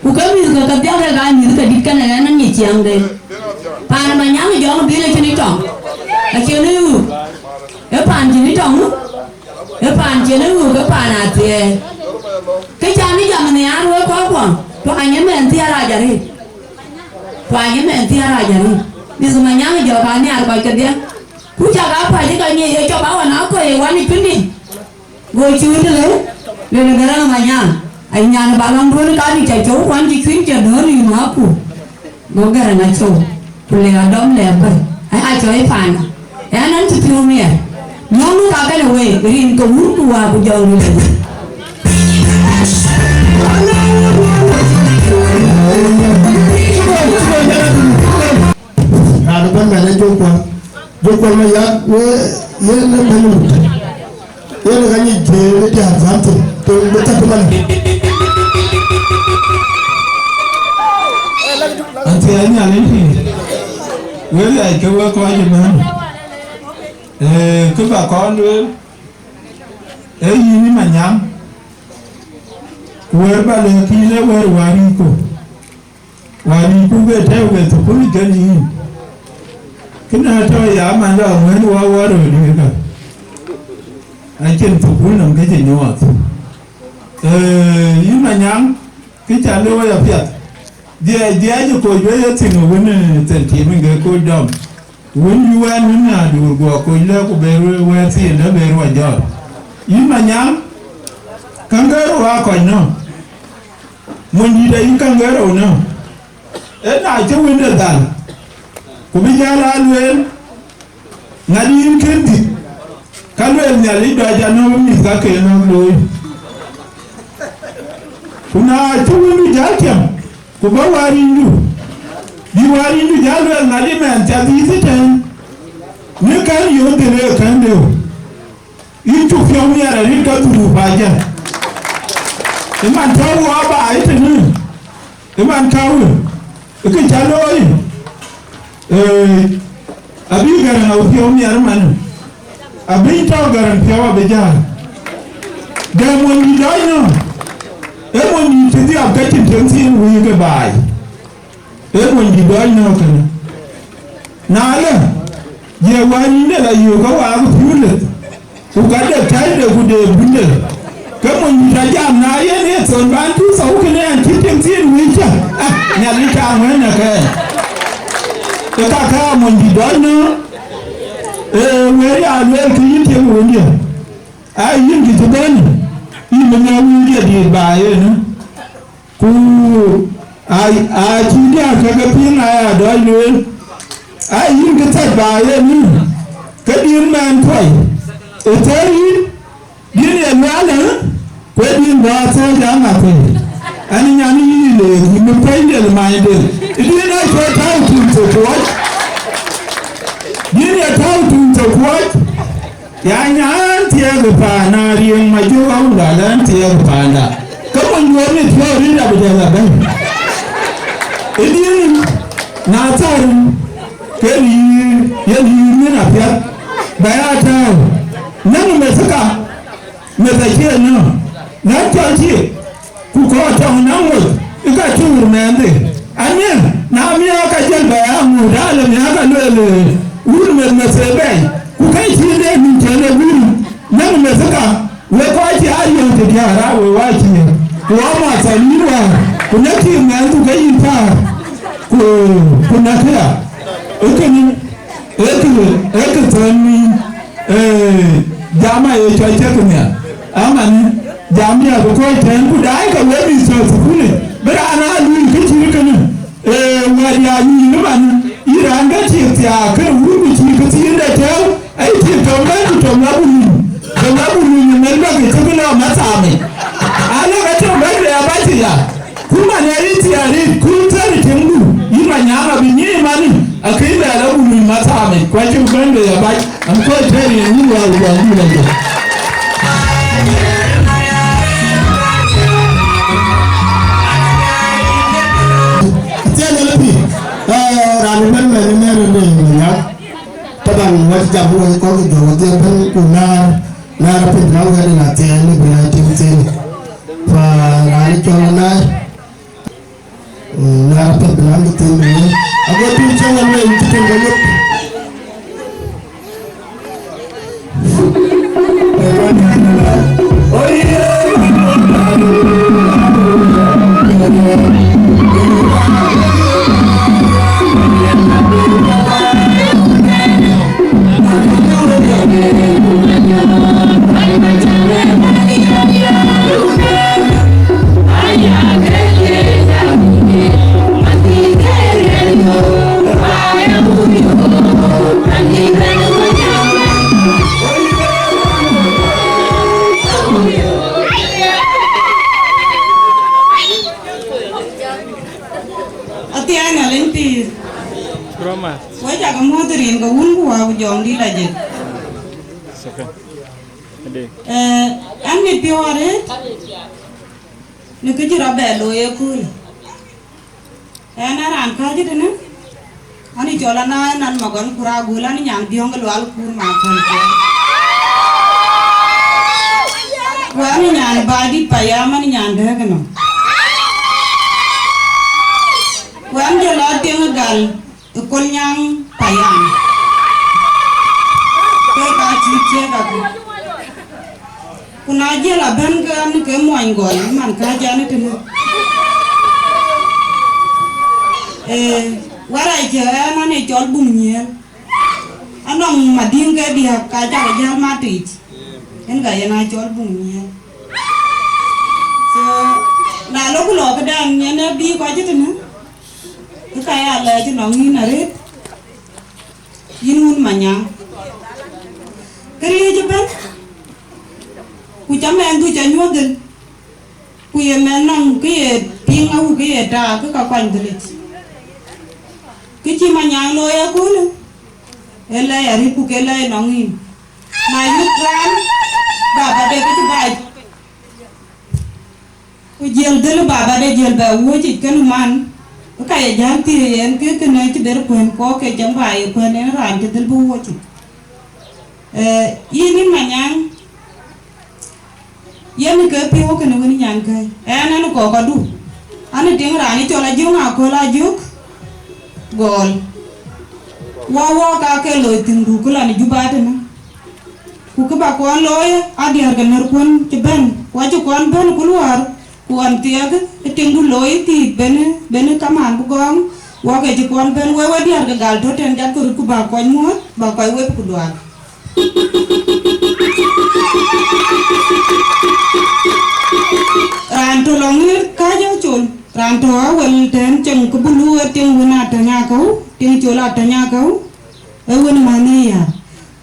Ku ke mïth ke ke dhiak ke ka mïth ke dït kënë ɣɛn anyic ciɛɛŋde. Paan Manyaŋ Jɔk bï le cïn ë tɔŋ, acïn ë ɣöök, ë paan cïn ë tɔŋ, ë paan cïn ë ɣöök, ë paan athiɛɛi. Kë ca në jam nhiaar wek kɔckuɔ, tuany ëmɛn thiëër rac arëët, tuany ëmɛn thiëër rac arëët. Mïth Manyaŋ Jɔk anhiaar kɔc kedhie, ku cak aa päc ë ka nyic ye cɔk aɣɔn akɔ̈c ë wan ë pïndï. Go cuut lë, lënë Garaŋ Manyaŋ, ai nyan ba lɔŋ duɔ̈n ka dï ca cɔu kuan cï cuïn ca dɔ̈ɔ̈r yï maku. Go Garaŋ acɔu, ku le adɔm le abär, ai acɔi paanda. Ɛn an cï piɔ̈u miɛt. Nyɔŋ ka kënë week, rin ke wun ku wäär ku jɔŋ rin. Raan ëbɛ̈n mɛn ë Jok Kuɔl, Jok Kuɔl Mayak, we yen ë bɛ̈ny mut. Yen ë ka nyic të ë diäär jam thïn, të bï thäk man. Athiɛɛi Nhialic pïïr, wek riac ke wek kɔc ëbɛ̈n. Ee, kë ba kɔn lueel, ee yïn ë Manyaŋ, ku wɛ̈ɛ̈r ba lɛ̈k yïn ee wɛ̈ɛ̈r wäär yïku. Wäär yïku ke tɛ̈ɛ̈u ke thukul kën yïn, Kënë atɔ̈ ya man lɔ ŋuɛ̈n wä wä röördït ka. Acïn thukul nɔm kë cï nyuɔɔth. Ee, yïn Manyaŋ, kë ca looi apiɛth. Dhiɛɛc, dhiɛɛc ë koc wei ë thïn ë wën, ee, thil tim ë ke koc dɔm. Wën yï wɛ̈ɛ̈r wën ë aduur guɔ koc lɛ̈k ku ber wɛ̈ɛ̈r thiin dä ber wä jɔt. Yïn Manyaŋ, käŋ ke rou aa kɔc nɔ̈k. Monydït ayï käŋ ke rou nɔ̈k. Ë na cï wënde dhal, ku bï jäl aa lueel, ŋadï yïn kën dhïc, ka lueel Nhialic dɔc anɔ̈k mïth ka ke nɔ̈k looi. Ku na cï wëndu jäl tiam, ku bä wäär yïndu, bï wäär yïndu jäl lueel ŋadï mɛn ca dhïth ëtɛ̈ɛ̈n, në kän yöök dhël ee kän deu. Yïn cuk piɔ̈u miɛt arëët ka dhuruk bä jɛl. Ë man tɔ̈u wɔ baai tënë, ë man käu, ë kë cä looi, ee, abï Gäräŋ a piɔ̈u miɛt ëmanë, abï tɔ̈u Gäräŋ piɔ̈u abï jäl. Dɛ mony dït dɔc nɔ̈, ee mony dït cï dhiap ka cïn tiɛŋ thiin wëi ke baai. Ee mony dït dɔc nɔ̈k kënë. Na lë, ye wäär yïnde la yöök ke waak piu leth, ku ka de tɛ̈ide ku de bïnde, ke mony dït ajam na yen ye thon ban tïŋ thou kënë ɛn cï tiŋ thiin wïc cä, ah, Nhialic ca ŋuɛ̈n në kɛn. Ke ka ka mony dït dɔc nɔ̈k, ee, wëër ya lueel kë yïn tiŋ wëndiɛ. Aa yïn kë cï bɛ̈n, yïn ë ŋɛk wëndiɛ dït ba yen. Ku aa, aa cï diäär ke ke piŋ aya dɔc lueel, aa yïn kë thɛc ba ye nïn, ke dïn mɛɛn kuɔi, ë thɛɛr yïn, dïn ye lueel, ë, ku ë dïn bä thɛɛc amathëëi. Ɛn nyan yïn leek, yïn bï pɛ̈nyde le manyde, ë dïn ë cuɛ tääu tuny thok kuɔc, dïn ye tääu tuny thok kuɔc. Ya nyan thiëëk ë paan, na riëŋ ma jök awuŋ lual ɛn thiëëk ë paanda. Ke mony duɔ̈ɔ̈r mit piɔ̈u rït abï jɔl abɛ̈n. Ë diëëŋ, na thär, ke yïïr, yen yïïr min apiɛth, bä ya tääu. Näŋ meth ka, meth acie nɔ̈k, lɛ̈k cɔl cï. Ku kɔc tɔŋ na ŋoc ë ka cuur mɛɛnde. Aniɛn, na miäk ka jël bɛ ya ŋoot, alë miäk ka lueel, ee, wun meth meth ë bɛ̈ny, ku ke cï de nïn cɛn ë wun, näŋ meth ka, we kɔc cï a yöŋ të diäär a we wa cï, ku wa ma thɔn yïn wäär, ku na cï mɛɛn ku ke yïn päär, ku, ku na këya. Ee kënë, ee kë, ee kë thɔn nïn. Ee, jam aye cɔl cïk nhial. Amanë, jam ya bï kɔc tɛ̈ɛ̈n, ku daai ke wek mïth tɔ̈ thukul, bï raan aa luui kë cït kënë. Ee, wɛ̈t ya nyïïn ëmanë, yïn raan ke tiek thiaak kënë wun ku cïï këthiinde tɛ̈ɛ̈u, aye tiek tɔ̈ mɛ̈n ku tɔ̈ la bï luny, tɔ̈ la bï luny ë mɛ̈n bäk ë cïk lɔ mathaamic. Alë ke tɔ̈ mɛ̈n le abac ya. Ku man ya yï thiaar rït, ku thɛɛr ë tiëŋdu, yïn Manyaŋ abï nyiëëc manë, akëc lɛɛr abï luny mathaamic, ku acï bɛ̈n bei abac, an, kɔc tɛ̈ɛ̈r yen wun wäär, wäär dun ajɔ. Athiɛɛn ëlë pï, ee, raan ëbɛ̈n mɛn ë nɛ̈r ënë Manyaŋ. Taban, wɛ̈t jam wɛ̈t kɔ̈k ë jɔ̈k adhiɛl bɛ̈n, ku näär, näär apith na wɛ̈t ënë athiɛɛn ë bï na tim thïn. Fa raan ë cɔl anäär. Na rap bï raan bï thïn bï wël. Ago tïŋ cï ŋɔn wël cï tïŋ ke yök. Athiɛɛn aliny pïïr. Roma. Wek cak muɔ̈th rin ke wun ku wäu jɔŋdït ajëk. Second. Ade. Eh, an mit piɔ̈u arëët në kë cï rɔt bɛ looi ëköölë. Ɛn a raan kääc tënë, an ë cɔl Anai nan Magɔl Kur Agul, an ë nyan Biɔ̈ŋ ë Lual Kur Makɔl. Ku an ë nyan Baidït Payam, an ë nyan dɛ̈k ënɔm. Ku an jɔl a tiŋ ë gal ë Kolnyaŋ Payam. Ku na jiël abɛ̈n ke an ke muɔny gɔl man ka jan tënë. Eh, warac cë ɛn an ë cɔl bum nyiëël. Anɔŋ madïŋ ke diäk ka cak jäl matic. En ka yen a cɔl bum nyiëël. So, na lok lɔ këdɛn yen ë bï kɔc tënë. Ke ka ya lɛc nɔŋ yïn arëët. Yïn wun Manyaŋ. Këriëëc ëbɛ̈n, ku ca mɛnhdu ca nyuɔ̈th dhil, ku ye mɛnh nɔm kë ye piŋ awu kë ye taak kë ka kuany dhilic. Kë cï Manyaŋ looi ëköölë, ee lɛc arëët ku ke lɛc nɔŋ yïn. Na yök raan, baba de kë cï baai. Ku jiël dhil baba de jiël bɛ wuɔ̈c yic kënë man, ë ka ye jäl thiëëc yen ke kënë cï ber kuën kɔ̈k ke cäŋ ba ye kuën en raan cï dhil bï wuɔ̈c yic. Eh, yïn yïn Manyaŋ, yen ke piɔ̈u kënë wën nyankäi, ɛn ɛn kɔ̈k adu, an tiŋ raan ë cɔl Ajöŋ Akɔ̈l Ajök Gɔɔl. Wɔ wɔ ka ke loi thïn du kë lɔ në Juba tënë. Ku kë ba kɔn looi, adiäär ke närkuɔn cï bɛ̈n, ku acï kɔn bɛ̈n ku luɔɔr, ku ɣɔn thiɛɛk ë tiŋdu looi thïïk ben, ben kamaan bï gɔ̈ɔ̈ŋ, wɔ ke cï kɔn bɛ̈n, wek we diäär ke gal tɔ̈ tɛ̈n jat ke röt ku ba kɔc muɔ̈ɔ̈th, ba kɔc wep ku duaar. Raan tɔ̈ lɔ ŋiɛ̈ɛ̈t kääc ë col, raan tɔ̈ awël tɛ̈n ceŋ kë bulu ë tiŋ wën atɛ̈ny akäu, tiŋ col atɛ̈ny akäu, ë wën män ë yär.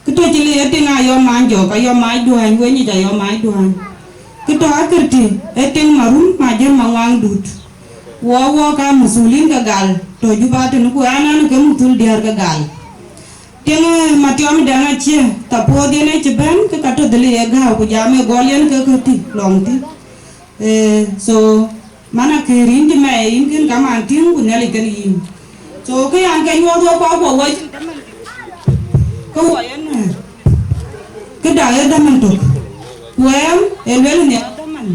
Kë tɔ̈ cï le ë tiŋ ayɔm mac jɔk, ayɔm mac duany, we nyic ayɔm mac duany. Kë tɔ̈ akërti ë tiŋ marun ma jër ma ŋuaŋ dut. Wɔ wɔ ka muthulin ke gal tɔ̈ Juba tënë ku an an ke muthul diäär ke gal. Tiŋ, eh, matiɔm dɛŋ acie thapuɔth yen ë cï bɛ̈n ke ka tɔ̈ dhil ye gääu ku jam ë gɔl yen ke ke tï lɔŋ tï. Eh, so, man akëër yïn cï mɛɛi yïn kën kamaan tïŋ ku Nhialic kën yïn. So, kë yan ke nyuɔɔth wek kɔc kuɔ wɔ cïn däman tök. Ke wɔ yen, eh, këda ë däman tök. Ku ɛm ë luel nhial däman.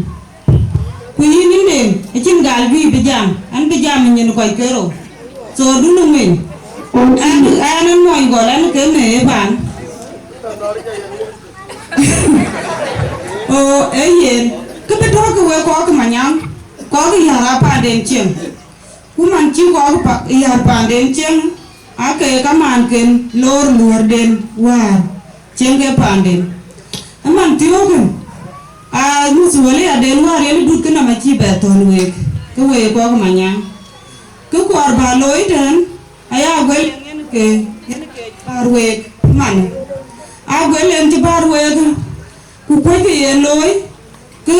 Ku yïn yïn de, acïn gal juëc bï jam, an bï jam ë nyin kɔc ke rou. So, du në ŋueny. An, an, an muɔny gɔl, an ke me ë paan. O, ee yen. Kë bï tɔ̈ ke wek kɔc ke Manyaŋ, kɔc ke yär aa paanden cieŋ. Ku man cï kɔc pa, yär paanden cieŋ, ake kamaan ken loor luɔ̈ɔ̈rden wäär cieŋ ke paanden. Ëman thiöökë, a muthualiaden wäär yen dut ke nɔm acï bɛ thɔ̈n week, ke week kɔc Manyaŋ. Kë kɔɔr bä looi tɛ̈n, aya guël yen ke, yen ke bär week man. A guël yen cï bär week, ku kuöckë ye looi, ke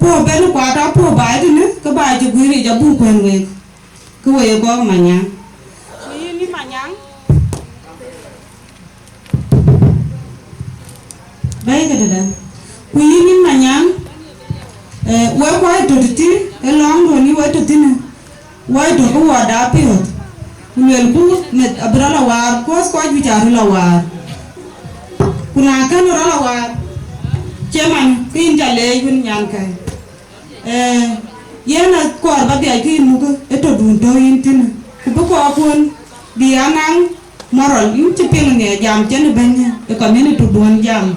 puɔ̈u ben kuat apuɔ̈u baai tënë, ke baai cï guiir yic abuk kuɛ̈n week, ke we ye kɔc Manyaŋ. Ku yïn yï Manyaŋ, bɛ̈ɛ̈i këdëdë. Ku yïn yïn Manyaŋ, eh, wek kuat tɔ̈ tëtï, ë lɔ̈ŋduön yï wek tɔ̈ thïnë. Woi tök ke wɔ da piɔ̈ɔ̈th, ku luelku meth abï rɔt la waar, kuɔ̈th kɔc juëc aa röt la waar. Ku na kën rɔt la waar, cï man ke yïn ca leec wën nyankäi. Eh, yen akɔɔr ba dhiac ke yïn muk ë tɔ̈dun tɔ̈u yïn tënë, ku bï kɔckuön bï anaŋ moral, yïn cï piŋ në jam cïn ë bɛ̈ny ë community duön jam.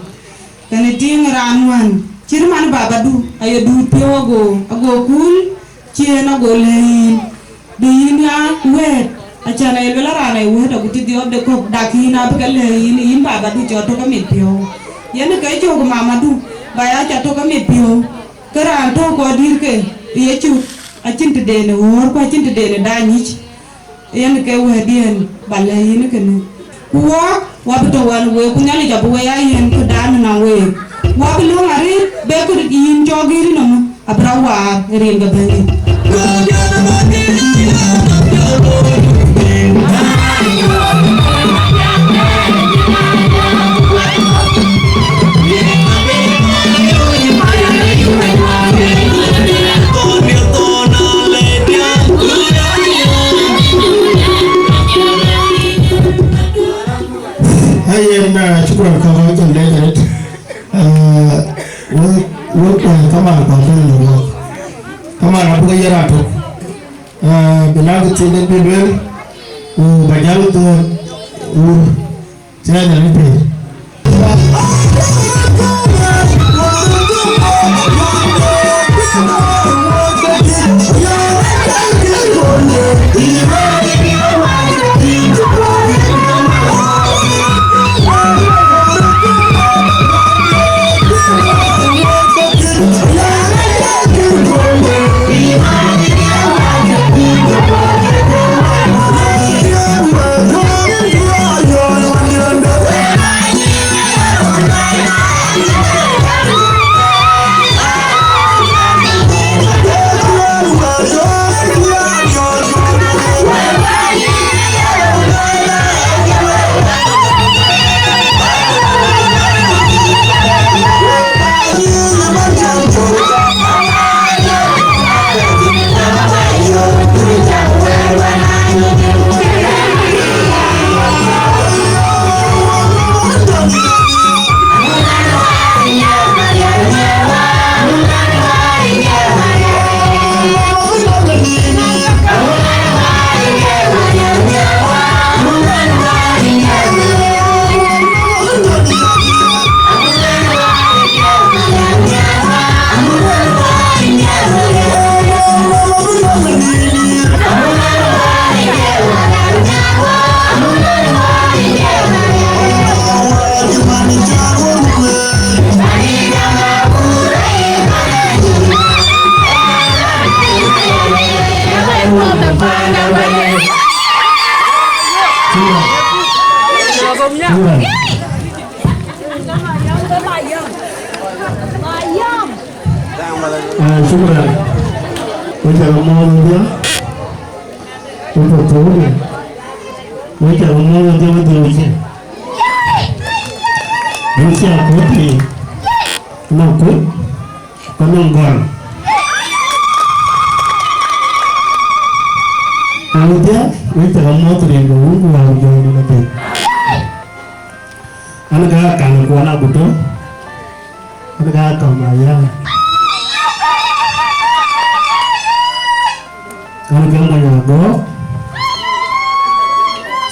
Kënë tïŋ raan wään cït man babadu aye duut piɔ̈u ago, ago kuul ciëën ago lɛ̈k yïn, bï yïn ya wɛ̈ɛ̈t, acan aye luel raan aye wɛ̈ɛ̈t agut cï dhiɔp de kɔ̈k, dak yïn abï ke lɛ̈k yïn, yïn babadu cɔl tök amit piɔ̈u. Yen ke cök mamadu, ba ya ca tök amit piɔ̈u, ke raan tɔ̈u kɔc dïïrke ë Yecu, acïn tëden ë ɣöör ku acïn tëden ë dac nyic. Yen ke wɛ̈ɛ̈tdiɛn ba lɛ̈k yïn kënë. Ku wɔɔk, wɔ bï tɔ̈ wɛ̈n week, ku Nhialic abï we ya yiɛ̈n këdan nɔm week. Wɔ bï löŋ arëët, be kë yïn cɔk gëër nɔm, abï rɔt waar ë rin ke Bɛ̈nydït. Ayen, ah, shukran ka ba jam de jarit. Ah, wek, wek, ah, kaman ba ben lo wek. Kaman abu ka yera to. Ah, bilang kecil dan bi luel. Ku ba jal to wur. Saya jarit. Ah, shukran. Wek ca ke muɔ̈ɔ̈th ëbɛ̈n. Wek ca ke muɔ̈ɔ̈th ëbɛ̈n, wek ca ke muɔ̈ɔ̈th ëbɛ̈n, wek ca ke muɔ̈ɔ̈th ëbɛ̈n. Wek ca ke muɔ̈ɔ̈th ëbɛ̈n. Nɔŋ kuc, ku nɔŋ gɔl. Awudiɛ̈, wek ca ke muɔ̈ɔ̈th rin ke wun ku wäu jɔ̈ɔ̈ny ëbɛ̈n. An, ka kan kuɔn aguto, an, ka kam aya. An, ka mony agɔ̈k.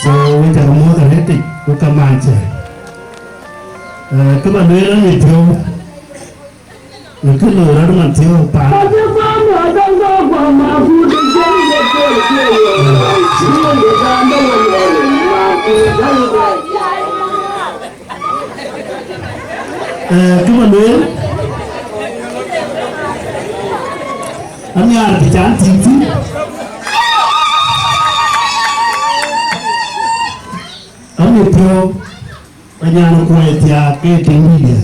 So, wek ca ke muɔ̈ɔ̈th arëtic, wek ka man cä. Eh, kë ba lueel an, ë piɔ̈u. Në kë loi rɔt man thiɔ̈k paan. Eh, kë ba lueel, anhiaar bï can thïn thïn. Ami piɔ̈u, anyan kuɔi thiaak ke tiŋ dït.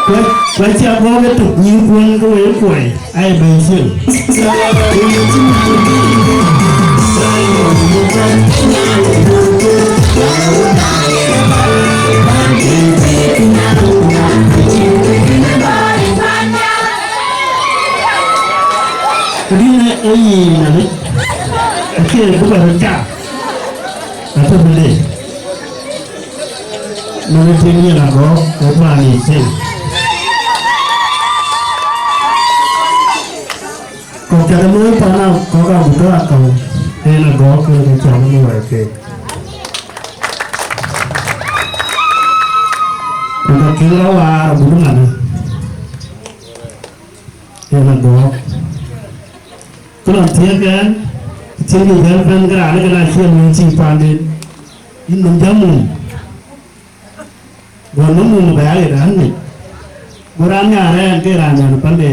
Kuac, kuac cï agɔ̈k ëtök nyïïr kuɔn ke wek kuɔi, ai bɛ̈ny ciëŋ. Këdïnë ee yic nɔn, acie bï bä röt cak, atɔ̈ bï le. Mɛn ë tim yen agɔ̈k, ee paan yic cin. Kɔ̈k cä ke looi paan a kɔ̈k agutë akäu, en agɔ̈k, en ke cɔl ë luɔi keek. Ku ka kek rɔt waar agut ëmanë. Yen agɔ̈k. Kë lɔn thiëëk ɛn, thiëëk ë jɛl bɛ̈n ke raan ëkën acie lueel cï paanden, yïn nɔm jam mum. Guɔ nɔm mum bɛ aa ɣet raan ŋic. Go raan nyaar ɛn ke raan nyan pande,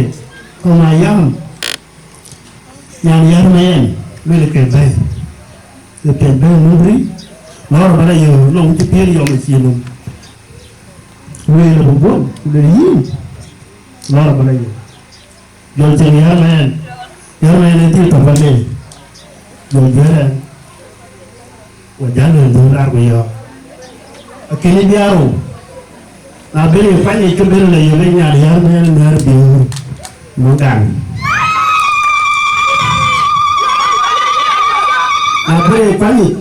kɔm ayam. Nyan yär ma ɛn, lueel ke bɛ̈i. Ke piɛth bɛ̈i mumri, lɔɔr bä la yöök, nɔm cï piëër yɔm ë cïï nɔm. Lueel abï guɔ̈m, ku lueel yïn, lɔɔr bä la yöök. Jɔl cieŋ yär ma ɛn, yär ma ɛn ë dhil tɔ̈ pande, jɔl juëër ɛn, wa jäl lueel dhöl raar ku yɔ̈ɔ̈k. Akënë biaar rou, na ben ye kuany yic, ke ben la yök ë nyan yär ma ɛn, mɛ̈ɛ̈r bï ɣöör, muk gam. Na ben ye kuany yic,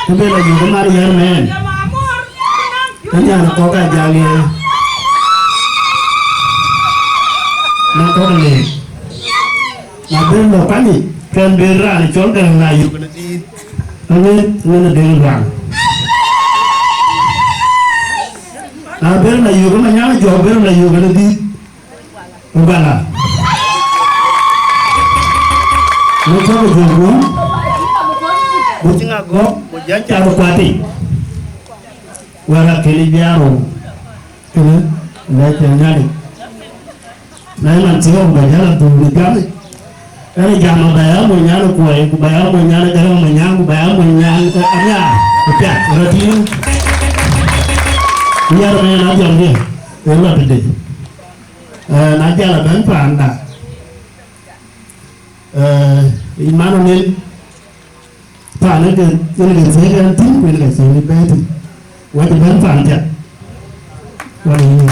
ke ben la yök ë mar yär ma ɛn. Ë nyan kɔ̈k aa jal ye, na kɔ̈k ë leec. Na ben lɔ kuany yic, ke ben raan cɔl Gäräŋ la yök ënë dhiith, aŋën, aŋën ë Deŋ Luaŋ. Na ben la yök ë Manyaŋ Jɔk, ben la yök ënë dhiith, ku bala. Në kɔ̈k ë Jɔk guɔ̈m, ku cï ŋa gɔ̈k, ku jɔ cath kuat yic. Wɛ̈t akënë biaar rou, kënë lɛc ë Nhialic. Na ye man thiɔ̈k bä jäl adhuk në jam, ɛn jam abä ya mony nyan kuɔi, ku bä ya mony nyan Gäräŋ Manyaŋ, ku bä ya mony nyan, eh, Anyaar, ku piath rɔt yïn. Yär mɛn a jɔŋ diɛ, ë lɔ tëde. Eh, na jäl abɛ̈n paanda. Eh, yïn man ëmën, paan ë ke, yen ke thiëëk ɛn thïn, ku yen ka cï bɛ̈ɛ̈i thïn. Wɛ̈t ëbɛ̈n paan piɛth. Wɛ̈t ë yïn.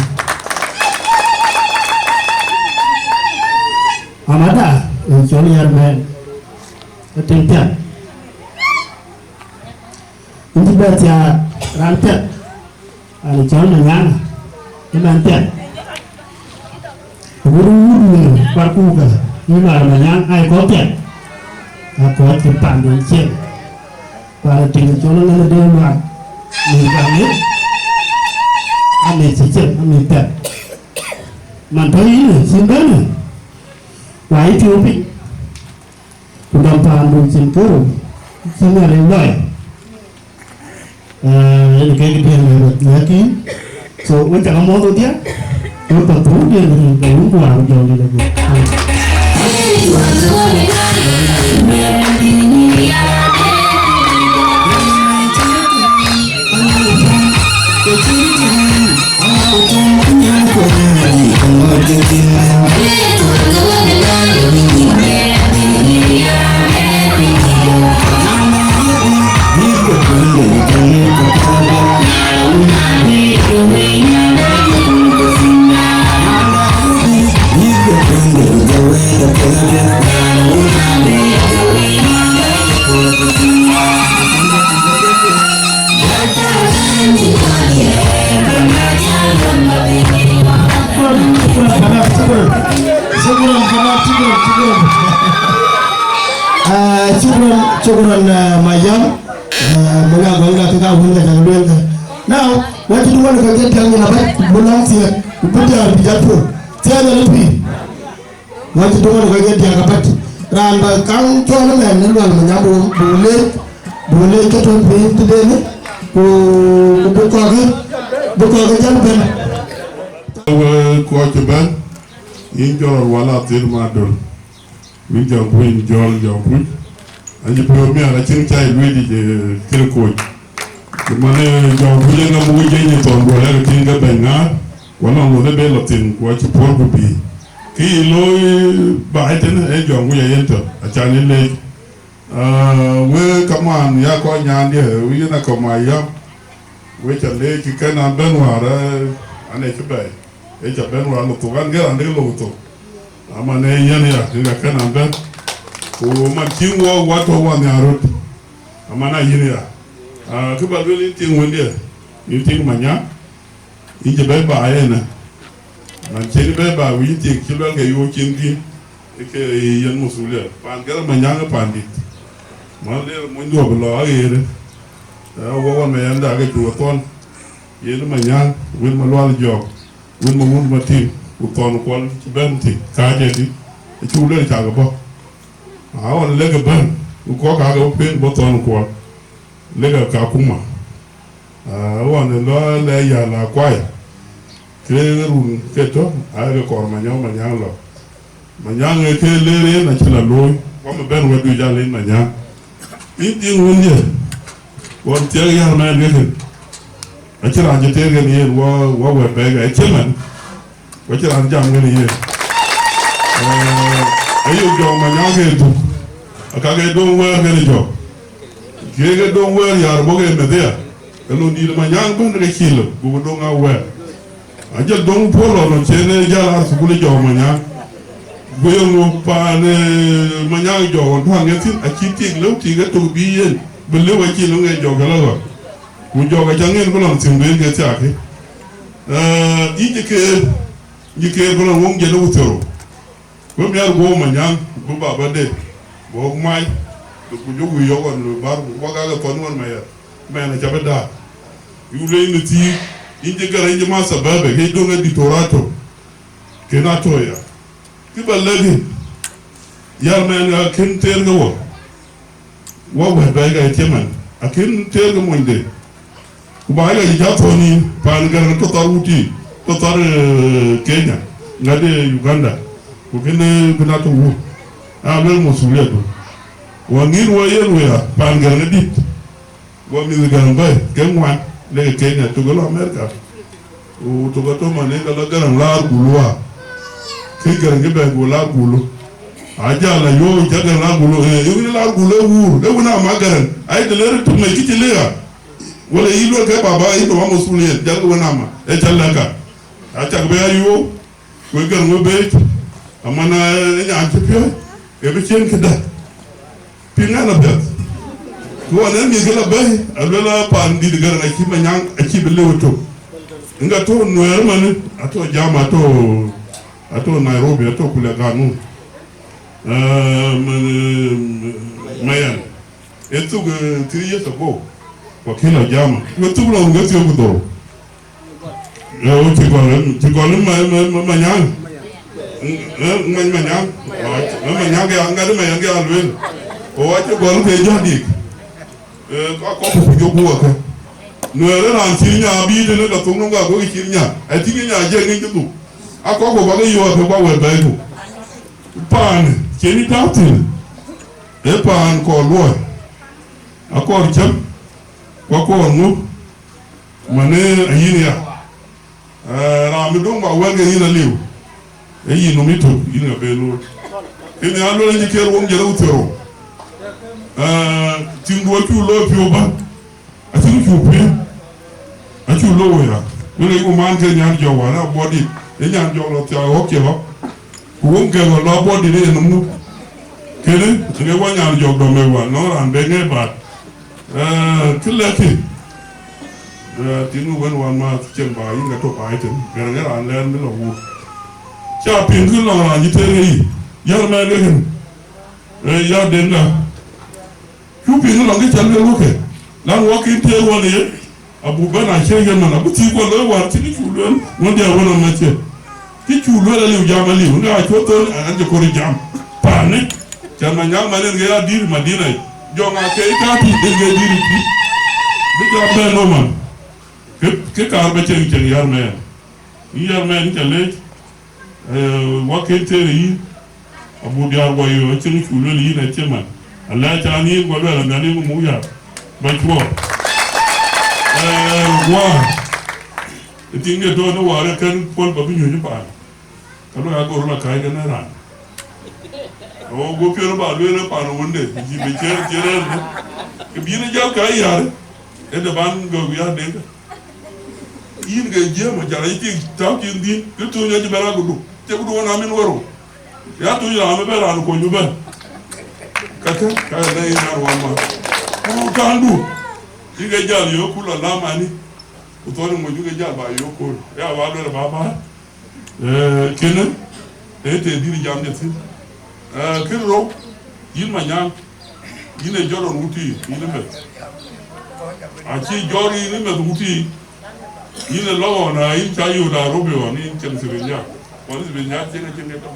Amada, ë cɔl Yar Mɛɛn, ë tim piɛth. Yïn cï bɛ thiaak raan piɛth, an cɔl Manyaŋ, ë mɛn piɛth. Wur wur wur, parkukä, yïn Mar Manyaŋ, ai kɔc piɛth. Akɔc cï panden cieŋ. Pan ë tim cɔl Ŋɛn ë Dee Luaak, mïth gam ë, amïth cï cieŋ, amïth piɛth. Man tɔ̈ yïn ë cïn bɛ̈n ë, wa yï piɔ̈u piny, ku dɔm paandu cïn kërou, cïn Nhialic lɔc. Eh, yen kek diɛn ë röt nhiäk yïn. So, wek cak amuɔ̈th wodhie, wek path thou diɛn ë röt, wun ku war jɔl dït aguɔ. شكرًا، شكرًا، شكرًا، شكرًا. آه، شكرًا، شكرًا، آه، ميام. آه، من أقول لك كده، أقول لك، أقول لك. Now, wacï duɔ̈n kɔc ke diäk nyin abäc, bï lɔ̈ŋ thiëëk, ku bï diäär bï jat puɔ̈u. Thiëëk ënë pïïr. Wacï duɔ̈n kɔc ke diäk abäc. Raan ba kaŋ cɔl ëmɛn në Lual Manyaŋ, buk, buk leec, buk leec ke tɔ̈ piny tëdeni, ku, ku bï kɔ̈k, bï kɔ̈k jal bɛ̈n. Wek kɔc cï bɛ̈n, yïn jɔl Lual Athir Madöl. Wïn jɔŋ kuc, jɔl jɔŋ kuc. Acï piɔ̈u miäk acïn cä lueel yic, eh, kërë koc. Cï man, eh, jɔŋ kuc ë ŋa buk jeny ë thɔn duɔl ë ke tïŋ ke bɛ̈ny ŋaar, ku anɔŋ ŋoth ë be lɔ thïn, ku acï puɔ̈l ku bï. Kë yï looi baai tënë, eh, jɔŋ kuc ayen tɔ̈, acan ë leec. Ah, wek kaman ya kɔc nyaandiɛ̈, wek yen akɔ̈ ma yam. Wek ca leec kë kën an bɛ̈n wäär, eh, an ë cï bɛ̈ɛ̈i. Ë ca bɛ̈n wäär lɔ thok, an, gɛ̈r an, dek lɔ thok. Aman ë yɛn ya, ë ka kën an bɛ̈n. Ku man cïn wɔ, wa tɔ wa nhiaar röt. Aman a yïn ya. Ah, kë ba lueel yïn tiŋ wëndiɛ, yïn tiŋ Manyaŋ, yïn cï bɛ̈i ba yen ë. Man cïn bɛ̈i ba, wïc yïn tiŋ cï luɛl ke yöök cin dhïn, ë ke yïn masulia. Paan gɛ̈r Manyaŋ ë paan dït. Man ler mony duɔ̈p lɔ aɣeer. Ë, wɔ wan Mayɛn da ke cuk ë thɔn. Yen Manyaŋ, wën Malual Jɔk. Wën ma wun ma tim, ku thɔn kuɔl cï bɛ̈n thïn, kääc ëdï, acuk lëk cakë bɔ̈. A ɣɔn lëkë bɛ̈n, ku kɔ̈k kakë bɔ̈ piny bɔ̈ thɔn kuɔl, lëkë Kakuma. A ɣɔn lɔ lɛ yäl akuai, ke run ke tɔ̈, aake kɔɔr Manyaŋ, Manyaŋ lɔ. Manyaŋ ë ke leer yen acï la looi, wam ë bɛ̈n wɛ̈tdu jal yen Manyaŋ. Yïn tiŋ wun ye, ɣɔn thiëëk yär mɛɛn ke kën. Acï raan cï teer kën yen, wɔ, wɔ wɛ̈t bɛ̈ɛ̈i ke acï man, wɔ cï raan jam kën yen. Eh, ayok jɔk Manyaŋ ke dhuk, akak ë döŋ wɛ̈ɛ̈r kën jɔk. Kek ë döŋ wɛ̈ɛ̈r yär bɔ̈ ke meth aya, ke lon dït Manyaŋ bɛ̈n ke cï lɔ, buk döŋ a wɛ̈ɛ̈r. Ajël döŋ puɔ̈l lɔ nɔn cen ë jäl ar thukul ë jɔk Manyaŋ. Ku yeŋö paan, eh, Manyaŋ jɔk ɣɔn tuaŋ ë thïn, acï tik lëu tik ë tök bï yen, bï lëu acï lëu ŋiɛc jɔk ke lɔ ɣɔn. Ku jɔk acä ŋiɛn bï lɔn thïn bï ke thiaakï. Eh, yïn cï keer, yïn cï keer bï lɔn woŋ jël ë wuthiɔrou. Wek miäk guɔ̈u Manyaŋ, bï baba de, guɔ̈u mac, ku jɔ wïc yɔ̈k ɣɔn lɔ bär, ku bä gak ë thɔn ɣɔn Mayɛn, Mayɛn acä bï daak. Yuk le yïn ë thiik, yïn cï gɛ̈r, yïn cï ma thababe, ke döŋ ë dït tɔ̈ rac tök, kën a tɔ̈ ya. Kë bä lɛ̈k yïn, yär Mayɛn akën theer ke wɔ. Wɔ wɛ̈t bɛ̈ɛ̈i ka cï man, akën teer ke monyde. Ku ba ya yic a thɔ̈n yïn, paan gɛ̈r ke tɔ̈ thar wutic, tɔ̈ thar, eh, Kenya, ŋäde Uganda, ku kën, eh, bï na tök wun. A luel masuliatu. Wɔ ŋïn wɔ yen wëë a, paan gɛ̈r ke dït. Wɔ mïth gäŋ bɛ̈ɛ̈i, ke ŋuan, lek Kenya, tök lɔ America. Ku tök atɔ̈ man, ë ka la Gäräŋ laar Gulu a. Ke Gäräŋ ke bɛ̈ɛ̈i ku laar Gulu. A jal a yöö, jal Gäräŋ laar Gulu, eh, ë wën laar Gulu ë wuur, ë wën ama Gäräŋ. Ai, të le rɔt tök mec kë cï lëk a. Wala yï luel ke baba, yï tɔ̈ wa masuliat, jal ke wën ama. Ë cä lɛ̈k a. A cak bɛ a yöö. Wek gɛ̈r wek beec, Aman, eh, nyan cï piɔ̈ɔ̈c, ke bï ciën këdë. Piŋ ɛn apiɛth. Ku ɣɔn ɛn mïth ke la bɛ̈i, aluel a paan dït Gäräŋ acï Manyaŋ, acï bï lëu ëtök. Ŋa tɔ̈ Nuɛɛr ëmën, atɔ̈ jam, atɔ̈, atɔ̈ Nairobi, atɔ̈ Kuleganun. Eh, man, eh, Mayan. Ë thuk, eh, three years ago. Ku akï la jam. Ku ë thuk lɔ ŋa thiɔ̈k ku dhorou. Ee, wo cï gɔl, cï gɔl ma, ma, ma, Manyaŋ. Ee, ma, Manyaŋ. Ee, Manyaŋ ya, ŋa de Manyaŋ ya luel. O, acï gɔl ke jadïk. Ee, ka kɔk ku jɔ guɔ ke. Nuɛɛr raan cï nya bï de ne ka thok nɔm ka go cï nya. Ati nya je ŋic du. A kɔk ku ba ke yo ke ba we bɛ̈ɛ̈i ku. Paan, cï ni tau thïn. Ee paan kɔɔr luɔi. Akɔɔr cäm. Ku akɔɔr ŋu. Mane ayïn ya. Eh, raan bï döŋ ba wɛ̈l ke yïn aliu. Ee yïn nɔm yïtök, yïn ŋa be looi. Kënë aluel acï ker wom jël awuthero. Eh, tiŋdu acuk looi piɔ̈u bän. Acïn cuk piŋ. Acuk looi ya. Wël ayeku man ke nyan jɔk wän, abɔ̈ dït. Ee nyan jɔk lɔ thiak ɣɔ̈k cï ɣɔ̈k. Ku wom kek ɣɔn lɔ abɔ̈ dït ë ye nɔm nu. Kënë, ëke wa nyan jɔk dɔm ë wän, nɔŋ raan be ŋɛ̈i baat. Eh, kë lɛ̈k kï, eh, tiŋ wën wan ma cieŋ ba yïn ke tök baai tën, Gäräŋ ë raan lɛɛr mi lɔ wuur. Ca piŋ kï lɔŋ raan cï tëër ke yï, yär mɛɛn ke kën, eh, yär den ka. Cu piŋ lɔŋ kï ca lueel wok ke, lan wak kï tëër wan ye, abuk bɛ̈n a cie yen man, abï thii kuɔ looi wäär cï kï cu lueel, ŋuɔ̈t diɛɛr wën amacie. Kï cu lueel aliu jam aliu, ŋa cuɔ thon an cï kɔɔr jam. Paani, cän Manyaŋ man en ke ya dïïr Madina. Jɔŋ Akei ka tï en ke dïïr tï. Bï jam bɛ̈n no man. Kë, kë kaar ba cieŋ cieŋ yär mɛɛn. Yär mɛɛn ca leec. Eh, wak kën tëër yïn. Abu diäär guɔ yöö, acïn cu lueel yïn acï man. Alɛɛc an yïn guɔ luɛɛl an yïn muk yär. Ba cuɔɔr. Eh, guɔ. Ë tiŋ de tɔ̈ në wäär ë kën puɔl ba bï nyuc paan. Ka luɔi agor la kääc kën ë raan. Awo go piɔ̈n ba lueel ë paan wunde, cï bï ciëër ciëër ënë. Kë bï yïn ë jam ka yär, ë de ban gɔ̈k ya denkä. Yïn ke jiëëm acal ayï tik tääu cïn dhïn, kë tuuc acï bɛ̈n akudu. Cï kudu ɣɔn amin wärou. Ya tuuc raan ëbɛ̈n raan kony ëbɛ̈n. Kakë, ka ënë yïn raan wä ma. Ku kaŋdu, yï ke jäl yöök ku la lam ani. Ku thɔn ë moc ke jäl ba yöök kööl. Ya ba luel ba ba. Eh, kënë, ee të dït jam de thïn. Eh, kë rou, yïn Manyaŋ, yïn ee jɔt ɣɔn wutic, yïn ë meth. Acï jɔt yïn ë meth wutic, yïn ee lɔ ɣɔn, aa, yïn ca yöt Nairobi ɣɔn, yïn cieŋ Sibinya. Ɣɔn Sibinya cieŋ acïn ke tɔ̈.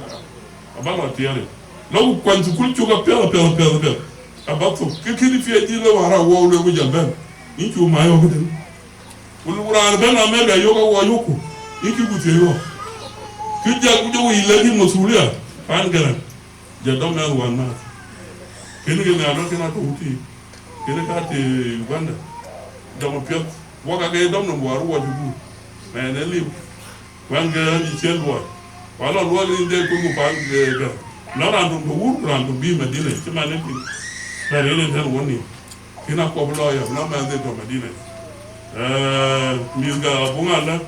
Aba lɔ tiɛɛr. Lɔ ku kuany thukul cök apiɛth, apiɛth, apiɛth, apiɛth. Aba thok. Ke kënë piɛth dït lɔ wäär awɔu luel ku jal bɛ̈n. Yïn cu mac ɣɔ̈k këtën. Ku raan bɛ̈n America yök awɔ yökku, yïn cï ku thiëc ɣɔ̈k. Kë jal ku jɔ wïc lɛ̈k yïn masulia, paan Gäräŋ, jɔ dɔm mɛnh wän naath. Kënë ke nhial lɔ kën atɔ̈ wutic, kënë ka të Uganda. Dɔm apiɛth, wak ake dɔm nɔm wäär wɔ cï guur. Mɛn ë liu, wän ke ɣɛn cï ciën luɔi. Ku alɔ luɔi rin de kuku paan Gäräŋ. Nɔn raan dum tɔ̈ wur, ku raan dum bï Madina, cï man ë piŋ. Bɛ rin ë tɛ̈n wɔ nïïm. Kën akuɔp lɔ ya, na mɛnh dhil tɔ̈ Madina. Eh, mïthkë abuŋ alë,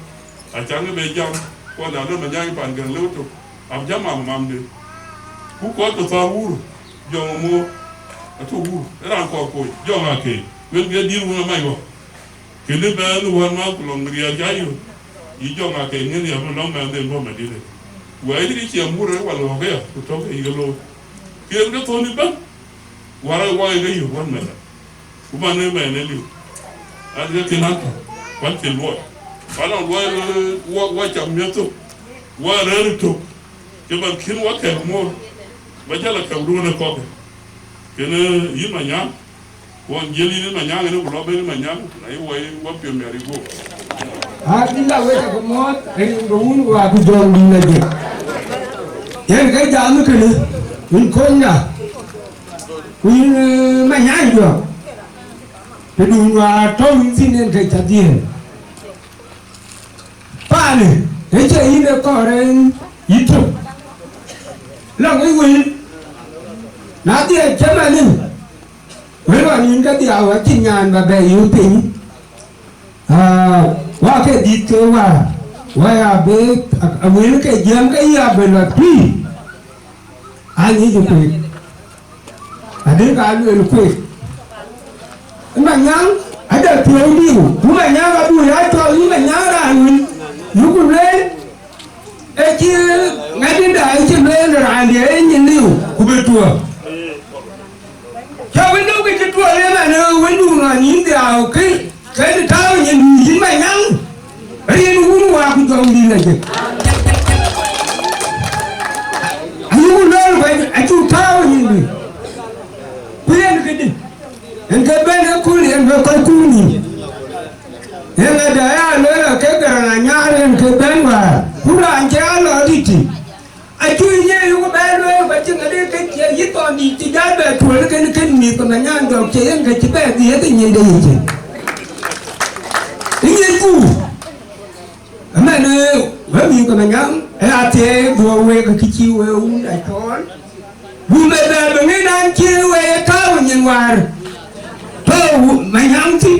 acaŋ ë be jam, kuɔn alë Manyaŋ pan Gäräŋ lëu tök. Ab jam mam mamde. Ku kɔc ke thɔ̈r wur, jɔŋ ë moor, atɔ̈ wur, ë raan kɔɔr kony, jɔŋ Akei. Wën ke dïïr wun amac wɔ. Kënë bɛ̈n wän ma ku lɔŋ riɛl ca yök. Yï jɔŋ Akei ŋën ya bï lɔŋ mɛnh dhil bɔ̈ Madina. Wɛ̈ɛ̈c rï ciɛm wur ë wal ɣɔ̈k aya, ku tɔ̈ ke yï ke looi. Kën ke thöny ëbɛ̈n. Wär ë wɔ ye ke yök wän mɛthë. Ku man ë mɛn ë liu. An, ke kën an tɔ̈, kuan cï luɔi. Kuan nɔŋ luɔi, wɔ, wɔ cam miɛt thok. Wɔ rɛ̈ɛ̈r ë tök. Cï man kën wɔ kɛ̈k moor. Ba jäl a kɛ̈k duön ë kɔ̈k. Kënë yïn Manyaŋ. Wɔ jiël yïn Manyaŋ ënë ku lɔ ben Manyaŋ. Na yï wɔ, wɔ piɔ̈u miɛt ë guöp. Aa, bï la wek a ke mɔ̈ɔ̈th, ë rin ke wun wa ku jɔŋ dïn adï. Yen ke jam kënë, yïn konyda. Ku yïn, eh, Manyaŋ juɔk, të dun wäär tɔ̈u yïn thïn en ke cä dhiëëth. Paanë, ë cie yïn ë kɔɔr en yï tök. Lɔ wec wël, na dhiëëth cë manë, wël ɣɔn yïn ke dhiau acïn nyan ba bɛ yöök piny. Aa, wa ke dït ke wa, wa ya be, a, a wël ke jiɛɛm ke ya be lɔ tui. Anyic kueek, adï ka lueel kueek. Manyaŋ ada piɔ̈u diu, ku Manyaŋ abuk ya cɔl yï Manyaŋ raan wën. Yuk lueel, ë cï ŋadïda ë cï lueel raan dië ë nyin liu, ku bï tuɔ̈ɔ̈r. Cä wëndu ke cï tuɔɔr ë man, wëndu nɔn yïn dhiau kë, ke tääu nyin dï yïn Manyaŋ, rin wun waak jɔŋdït la jëk. Ayuku lɔɔr bɛ̈ny, acuk tääu nyin dï. Ku yen këdï, en ke bɛ̈n ë kul, en ke kɔc kuur nïïm. Yen ŋadë aya lueel ke Garaŋ Anyaar, en ke bɛ̈n wäär, ku raan cï a lɔ dït tï. Acu ye yuku bɛ lueel, ba cï ŋadï ke cie yï thɔn dït cï jal bɛ tuɔl kën kën mïth ke Manyaŋ jɔk cie yen ke cï bɛ dhiëëth ë nyin de yic. Ë nyin ku, ëmɛn, ë, wek mïth ke Manyaŋ, ë athiɛɛi duɔ̈ɔ̈k wek kë cï wek wun a cɔɔl. Wun bɛ bɛ bɛ ŋic an cï wek ye tääu nyin wäär. Tɔ̈u Manyaŋ thïn.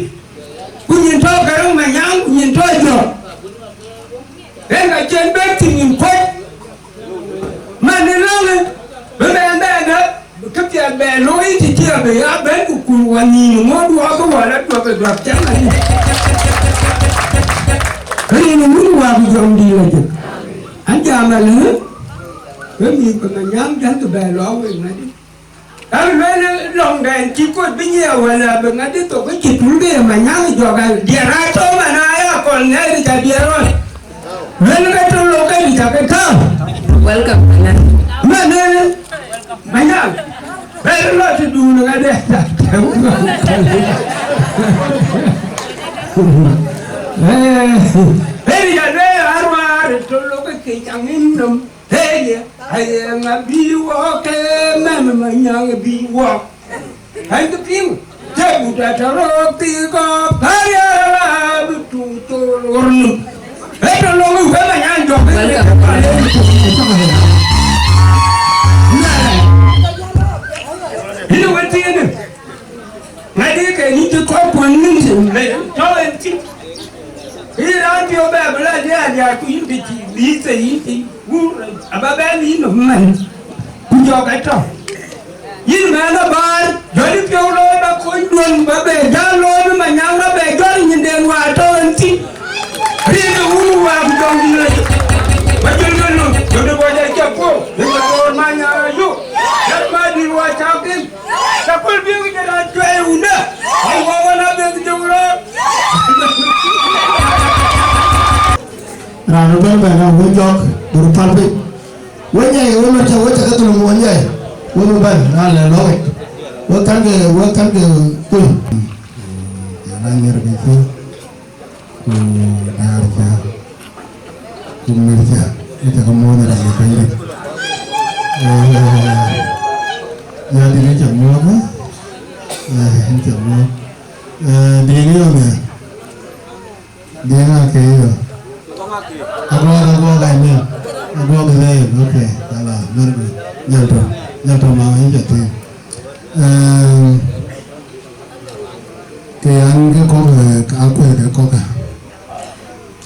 Ku nyin tɔ̈u Garaŋ Manyaŋ, ku nyin tɔ̈u jɔk. Yen ka cïn bɛ̈n thïn nyin kuɔc. Man ë lɔ̈ŋë, bï bɛ̈n bɛ̈n ë, bï këpiɛth bɛ looi të cï abï ya bɛ̈n ku kuur wä nïïm ŋoot wä bï wä la duɔ̈k ë duɔ̈k cäŋ adï. Rin wun wä bï jɔŋdït la jëk. An jam alë, we mïth ke Manyaŋ jam të bɛ lɔ wek ŋadï. Ka lueel lɔŋdɛn cï kot bï nyiɛɛu wala bï ŋadï thok ke cï tul ke ye Manyaŋ jɔk al diɛɛr aa tɔ̈u man aa ya kɔl ŋɛɛr ca diɛɛr ɣɔn. Lueel ke tɔ̈ lok ke dït akë tääu. Welcome, Manyaŋ. Man ë Manyaŋ, bɛ̈ɛ̈r lɔ të duun ŋadï. Ee, ee, ya lueel aruaar tɔ̈ lok ke ke caŋ in nɔm. Hey, aye ŋa bï wɔk ke mɛn Manyaŋ bï wɔk. An kë piŋ, të but atɔ̈ rɔɔk thii kɔ̈k, pär ya la bï tuŋ thol ɣor nu. Ee tɔ̈ lɔŋ wek Manyaŋ jɔk. Welcome. Yïn wën thiinë. Ŋadï ke yïn cï kɔc kuɔn yïn cï le tɔ̈u en cï. Yïn raan piɔ̈u bɛ bï la diaal diaal ku yïn ke cï bï thë yïn cï wur aba bɛ yïn nɔm man. Ku jɔk atɔ̈. Yïn mɛn abaar, jɔt piɔ̈u looi ba kony duɔ̈n ba bɛ jäl looi bï Manyaŋ ba bɛ jɔt nyinden wäär tɔ̈u en cï. Rin ë wun wäär ku jɔŋdït la jëk. Ba jɔl ke looi, jɔl de bɔc acä puɔ̈u, rin ke loor Manyaŋ ayuk. Jɔl ma dït wäär cak thïn. Cakul biëk jël a juɛɛi wundë, awɔ wan a biëk jɔŋ rɔɔk. Raan ëbɛ̈n bɛ̈n a wec jɔk, bï röt päl piny. Wec nyai, wek mär cä wek cä ke dhulum wec nyai. Wek bï bɛ̈n, raan lɛ lɔ̈k yic. Wek kän ke, wek kän ke kuc. Jɔl a nyiɛr ke kuc. Ku diäär cä, ku mïth cä, ë cä ke muɔ̈ɔ̈th raan ë Bɛ̈nydït. Eh, ya dït ë cä muɔ̈ɔ̈th, eh, ë cä muɔ̈ɔ̈th. Eh, dït ë yɔ̈ɔ̈th ya. Dït ë ŋa ke yɔ̈ɔ̈th? Aguɔ̈k, aguɔ̈k, I mean. Aguɔ̈k ë lɛɛr, okay. Ala, very good. Nyal tɔ̈, nyal tɔ̈ mama, ë cä tïŋ. Eh, Ke yan ke kɔ̈k, eh, akuël ke kɔ̈k,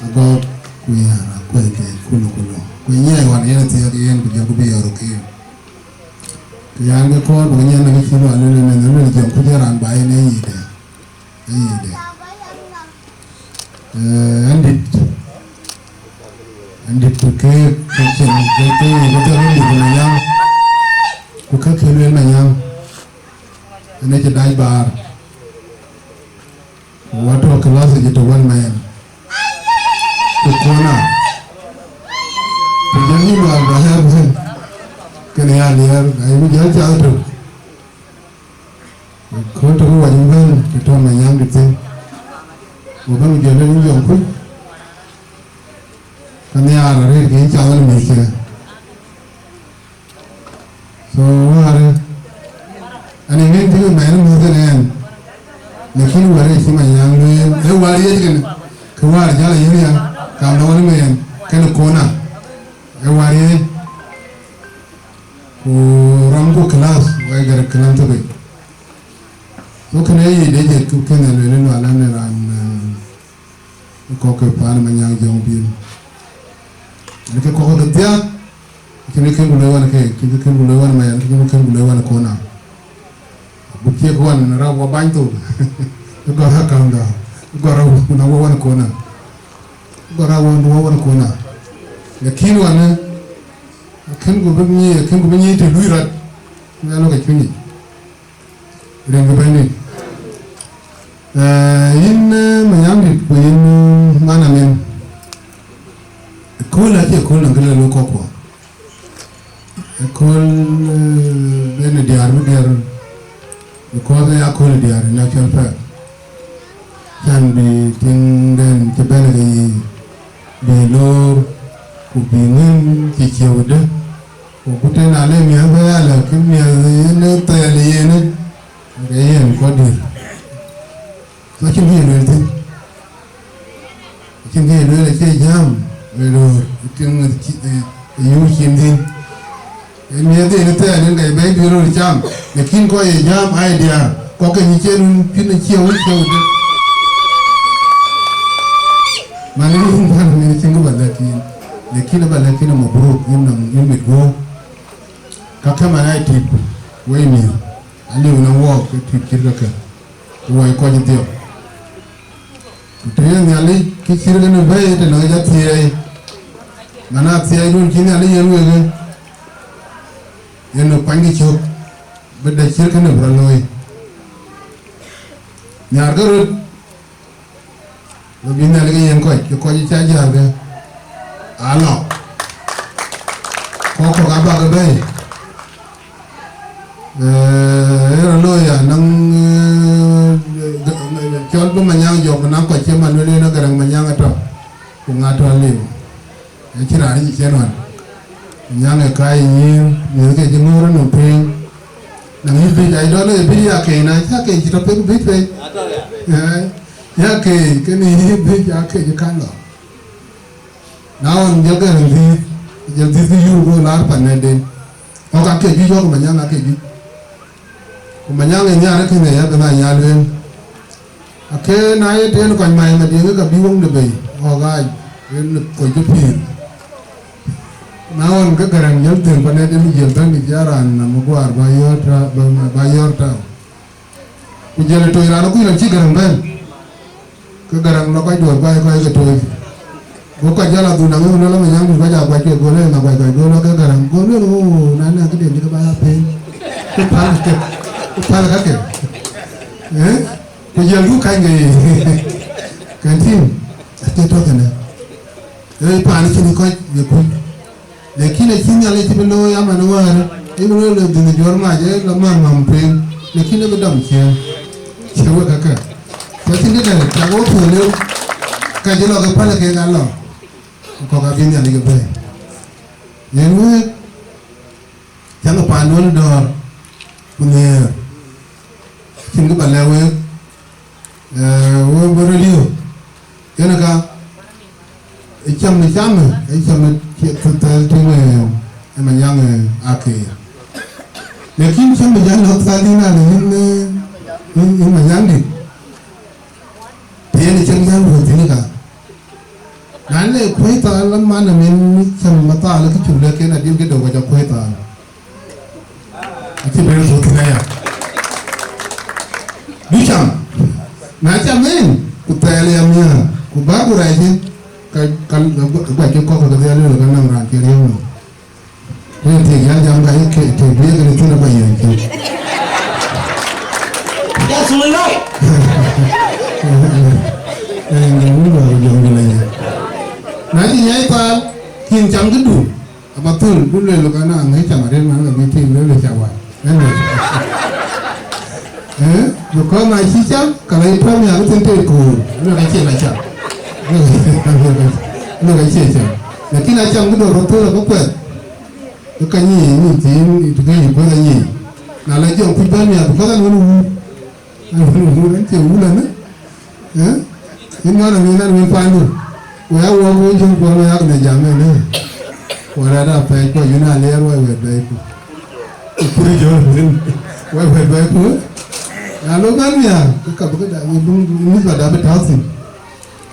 agɔ̈k ku yär akuël ke kulu kulu. Ku nyiɛɛi wan yen athiɛɛk yen ku jɔku bï yɔ̈ɔ̈r ke. Ke yan ke kɔ̈k bï nyiɛɛn na ke cï lual lueel ëmën, lueel jɔŋ ku jɔl raan ba yen ë yïde, ë yïde. Eh, ɛn dït, ɛn dït ku ke, ke cïn, ke, ke, ke, ke, ke, ke, ke, ku ke, ke lueel Manyaŋ. Ënë cï dac baar. Ku wä tɔ̈ class yic tɔ̈ wën mɛɛn. Ku kɔn a. Ku jɔl yï lual ba ya bɛ̈n. Kënë ya liɛɛr, ayï jäl cath tök. Ku tök wac bɛ̈n, të tɔ̈ Manyaŋ dït thïn. Ku bɛ̈n ku jɔl lɔ yïn jɔŋ kuc. Ka nhiaar arëët ke yïn cath në mïth cï. So wäär, ani ŋic kë mɛn mïth ënë ɛn, lakin wäär ë cï Manyaŋ lueel, ee wäär yiëc kënë, kë wäär jäl ayï ya, kam dɔ̈ wën mɛn, kënë kona, ee wäär yiëc, ku rɔmku class, wek gɛr këlän thok yic. So kënë ee yic de jëtku kënë lueel lual an, raan, eh, kɔ̈k ke paan Manyaŋ jɔŋ bïn. Ani ke kɔ̈k ke thiaak, Cïn kë kën ku looi wan ke, cïn kë kën ku looi wan Mayen, cïn kë kën ku looi wan Kona. Buk ciek wan rap wa bany thok. Gɔr akäŋda, gɔr a wun a wä wan Kona. Gɔr a wun a wä wan Kona. Lakin wan, kën ku bï nyi, kën ku bï nyi të lui rat. Ŋa lɔ ka cuny. Rin ke bɛ̈nydït. Eh, yïn, eh, Manyaŋdït, ku yïn, eh, man amin. Kööl acie kööl nɔŋ kë lëu kɔ̈kkuɔ. Ë kööl, eh, ben ë diäär bï diäär, because ë ya kööl ë diäär in actual fact. Can bï tiŋden cï bɛ̈n ke yiic, bï loor, ku bï ŋën cï ciëëu dë. Ku ku tën ale miɛ̈th bä ya lɛ̈k, kë miɛ̈th yen ë thɛɛl yen ë, ke yen kɔc dït. Acïn kë ye lueel thïn. Acïn kë ye lueel, acie jääm, ë röör, ë tiŋ, ë ci, ë, ë yöö cin thïn. Ë miɛ̈th yen ë thɛɛl yen ka ye bɛ̈i bï röör cam, lakin kɔc ye jääm aa ye diäär, kɔc ke nyi cïn, cïn cie wun cie wun. Man ë yïn bän ë cïn kë bä lɛ̈k yïn, lakin ë bä lɛ̈k yïn ë mabruk, yïn nɔm, yïn mit guöör. Ka ke man aa ye tït wei miëth, aliu në wɔɔk ke tït cït kakë, ku wai kɔc ë dhiɔp. Ku të ye Nhialic kë cït kënë bɛ̈ɛ̈i, të nɔŋ jɔ thiëëi, man aa thiëëi dun cï Nhialic yen wek, yen ë kuany kë cök, bï dɛ cït kënë bï rɔt looi. Nhiaar ke röt, Lɔ bï Nhialic ke yen kɔc, ke kɔc cä jäl ke alɔ. Kɔc kɔ̈k abä ke bɛ̈ɛ̈i. Eh, ë rɔt looi ya, naŋ, eh, cɔl bï Manyaŋ jɔk, ku naŋ kɔc cï man wël yen Garaŋ Manyaŋ atɔ̈, ku ŋa tɔ̈ liu. Acïn raan cï cien ɣɔn. Nyaŋ ë ka ye nyïïr, mïthke cï ŋöör ënɔm piny. Nɔŋ yï bïc, ai dɔl ë bïc ya keec, na cä keec cï tɔ pek bïc pei. Eh, ya keec, kënë yï bïc ya keec ë kan lɔ. Na ɣɔn jɔl ke röŋ dhïth, jɔl dhïth bï yur go laar pan nɛ̈tden. Ɣɔk akec juëc, ɣɔk Manyaŋ akec juëc. Ku Manyaŋ ë nhiaar ë kënë ya bï na nya lueel. Ake na ye tëën kɔc mac Madiŋ, ka bï weŋde bei, ɣɔk aac, yen kɔc cï pïïr. Na ɣɔn ke Garaŋ jɔl thël panë, den jël bɛ̈n, bï jɔl raan nɔm guaar bä yɔ̈ɔ̈r ta-, bä, bä yɔ̈ɔ̈r tau. Ku jël ë toc raan akuc lɔ cï Garaŋ bɛ̈n. Ke Garaŋ lɔ kɔc duɔ̈ɔ̈r guai kɔc ke toc. Go kɔc jɔl adhun aŋö lɔ Manyaŋ dït kɔc aa guac ke, go lɔ yen aguac kɔc, go lɔ ke Garaŋ, go lueel, "Oo, na nɛ̈k këden cï ke bä ya piny." Ke päl ke, ke päl kakë. Eh? Ku jël du kany ke ye. Kën tïŋ, acie tɔ kënë. Ee, paan cïn kɔc ye kuc. Lakin acï Nhialic cï bï looi aman wäär, ee bï looi lɔ dhïn juɔ̈ɔ̈r mac, ee lɔ man nɔm piny. Lakin ee bï dɔm ciëën. Cie wek kakë. Ku acïn këdɛ̈, cak wok puɔ̈u lëu, ka cï lɔ ke päl kek alɔ. Ku kɔ̈k abï Nhialic ke bɛ̈ɛ̈i. Yen wek, cäŋ ë paanduɔ̈n dɔ̈ɔ̈r, ku nhiëër. Acïn kë bä lɛ̈k wek, eh, wek bï röt liu. Yen ë ka, ë cam ë cam ë, ë cam ë thɛl tïŋ ë, ë Manyaŋ ë akeer. Lakin cam ë jal lɔ̈k thal dïn an, yïn, eh, yïn, yïn Manyaŋdït. Të yen ë cam jal wëu thïn ë ka. Na le kuëi thaal, la man amin cam mathaal, kë cuk lɛ̈k ken adil ke dou ka jɔ kuëi thaal. Acï bɛ̈n thou thïn aya. Du cam. Na cam en, ku thɛɛl ya miäk, ku bä ku rɛɛc, ka, ka, ka guac ke kɔ̈k ke dhiɛl, ka nɔŋ raan cï riëëu nɔm. Rin thiëk yɛn jam ka ye ke, ke bï ye kën thïn aba yɛn cök. That's my life. Eh, nge wun ba ku jɔŋ dï la yɛn. Na cï nyai thaal, kïn cam këdu, aba thöl, du lueel ka na ŋäc cam arëët man ka bï tim lueel ca wal. Anyway. Eh, because na cï cam, ka la yï pɔ̈m ya bï thïn tëët koor. Lueel ka cie la cam. Lueel ka cie cam. Lakin a cam këdu aba thöl aba kuɛth. Ke ka nyic, nyic thiin, të ke yï kuɛth anyic. Na la jɔŋ kuc bɛ̈n nhial, because an wën wur. An wën wur, an cie wur lɛn, eh? Yïn man an wën, an wën paandu. Wë ya wɔ ku jɔŋ kuɔn wë yak në jam en, eh? Wala da pɛɛc kɔc yïn a liɛɛr wai wɛt bɛ̈ɛ̈iku. Ku kur jɔŋ wën wai wɛt bɛ̈ɛ̈iku, eh? Na lo bɛ̈n nhial, ke ka bï këda, wë bï, wë mïth ba da bï tääu thïn.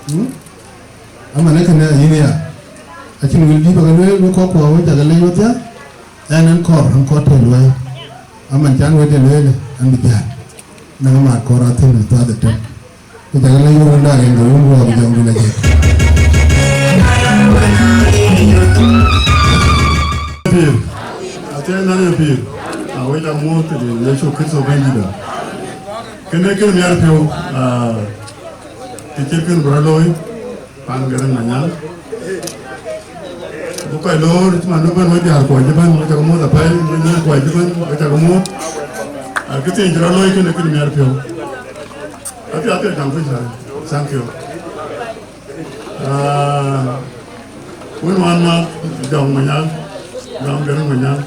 Hmm? Aman ee kënë ayïn aya, acïn wël dït ba ke lueel, wek kɔc kuɔ wek cak ke leec wedhia, Ɛn, ɛn kɔɔr, ɛn kɔɔr të luɔi, aman can wek de lueel, ɛn bï jäl. Nɔŋ mat kɔɔr athïn bï thuath ëtök. Ku jɔkï lɔ yök röt daal yen ke wun guɔ bï jɔŋdït la jël. Pïïr, athiɛɛi nɔn ye pïïr, a wec a muɔ̈th tëde Yecu Kërtho Bɛ̈nydïtda. Kënë kën miɛt piɔ̈u, aa, të cït kën bï rɔt looi, pan Garaŋ Manyaŋ. Bï kɔc loor, cï man bï bɛ̈n wek diäär kuɔc ëbɛ̈n, wek cakë muɔ̈th apɛi, wek nyan kuɔc ëbɛ̈n, wek cakë muɔ̈th. Aa, kë thiin cï rɔt looi kënë kën miɛt piɔ̈u. Apiɛth, apiɛth, jam kuc, thank you. Aa, wën wään ma jɔŋ Manyaŋ, jɔŋ Garaŋ Manyaŋ,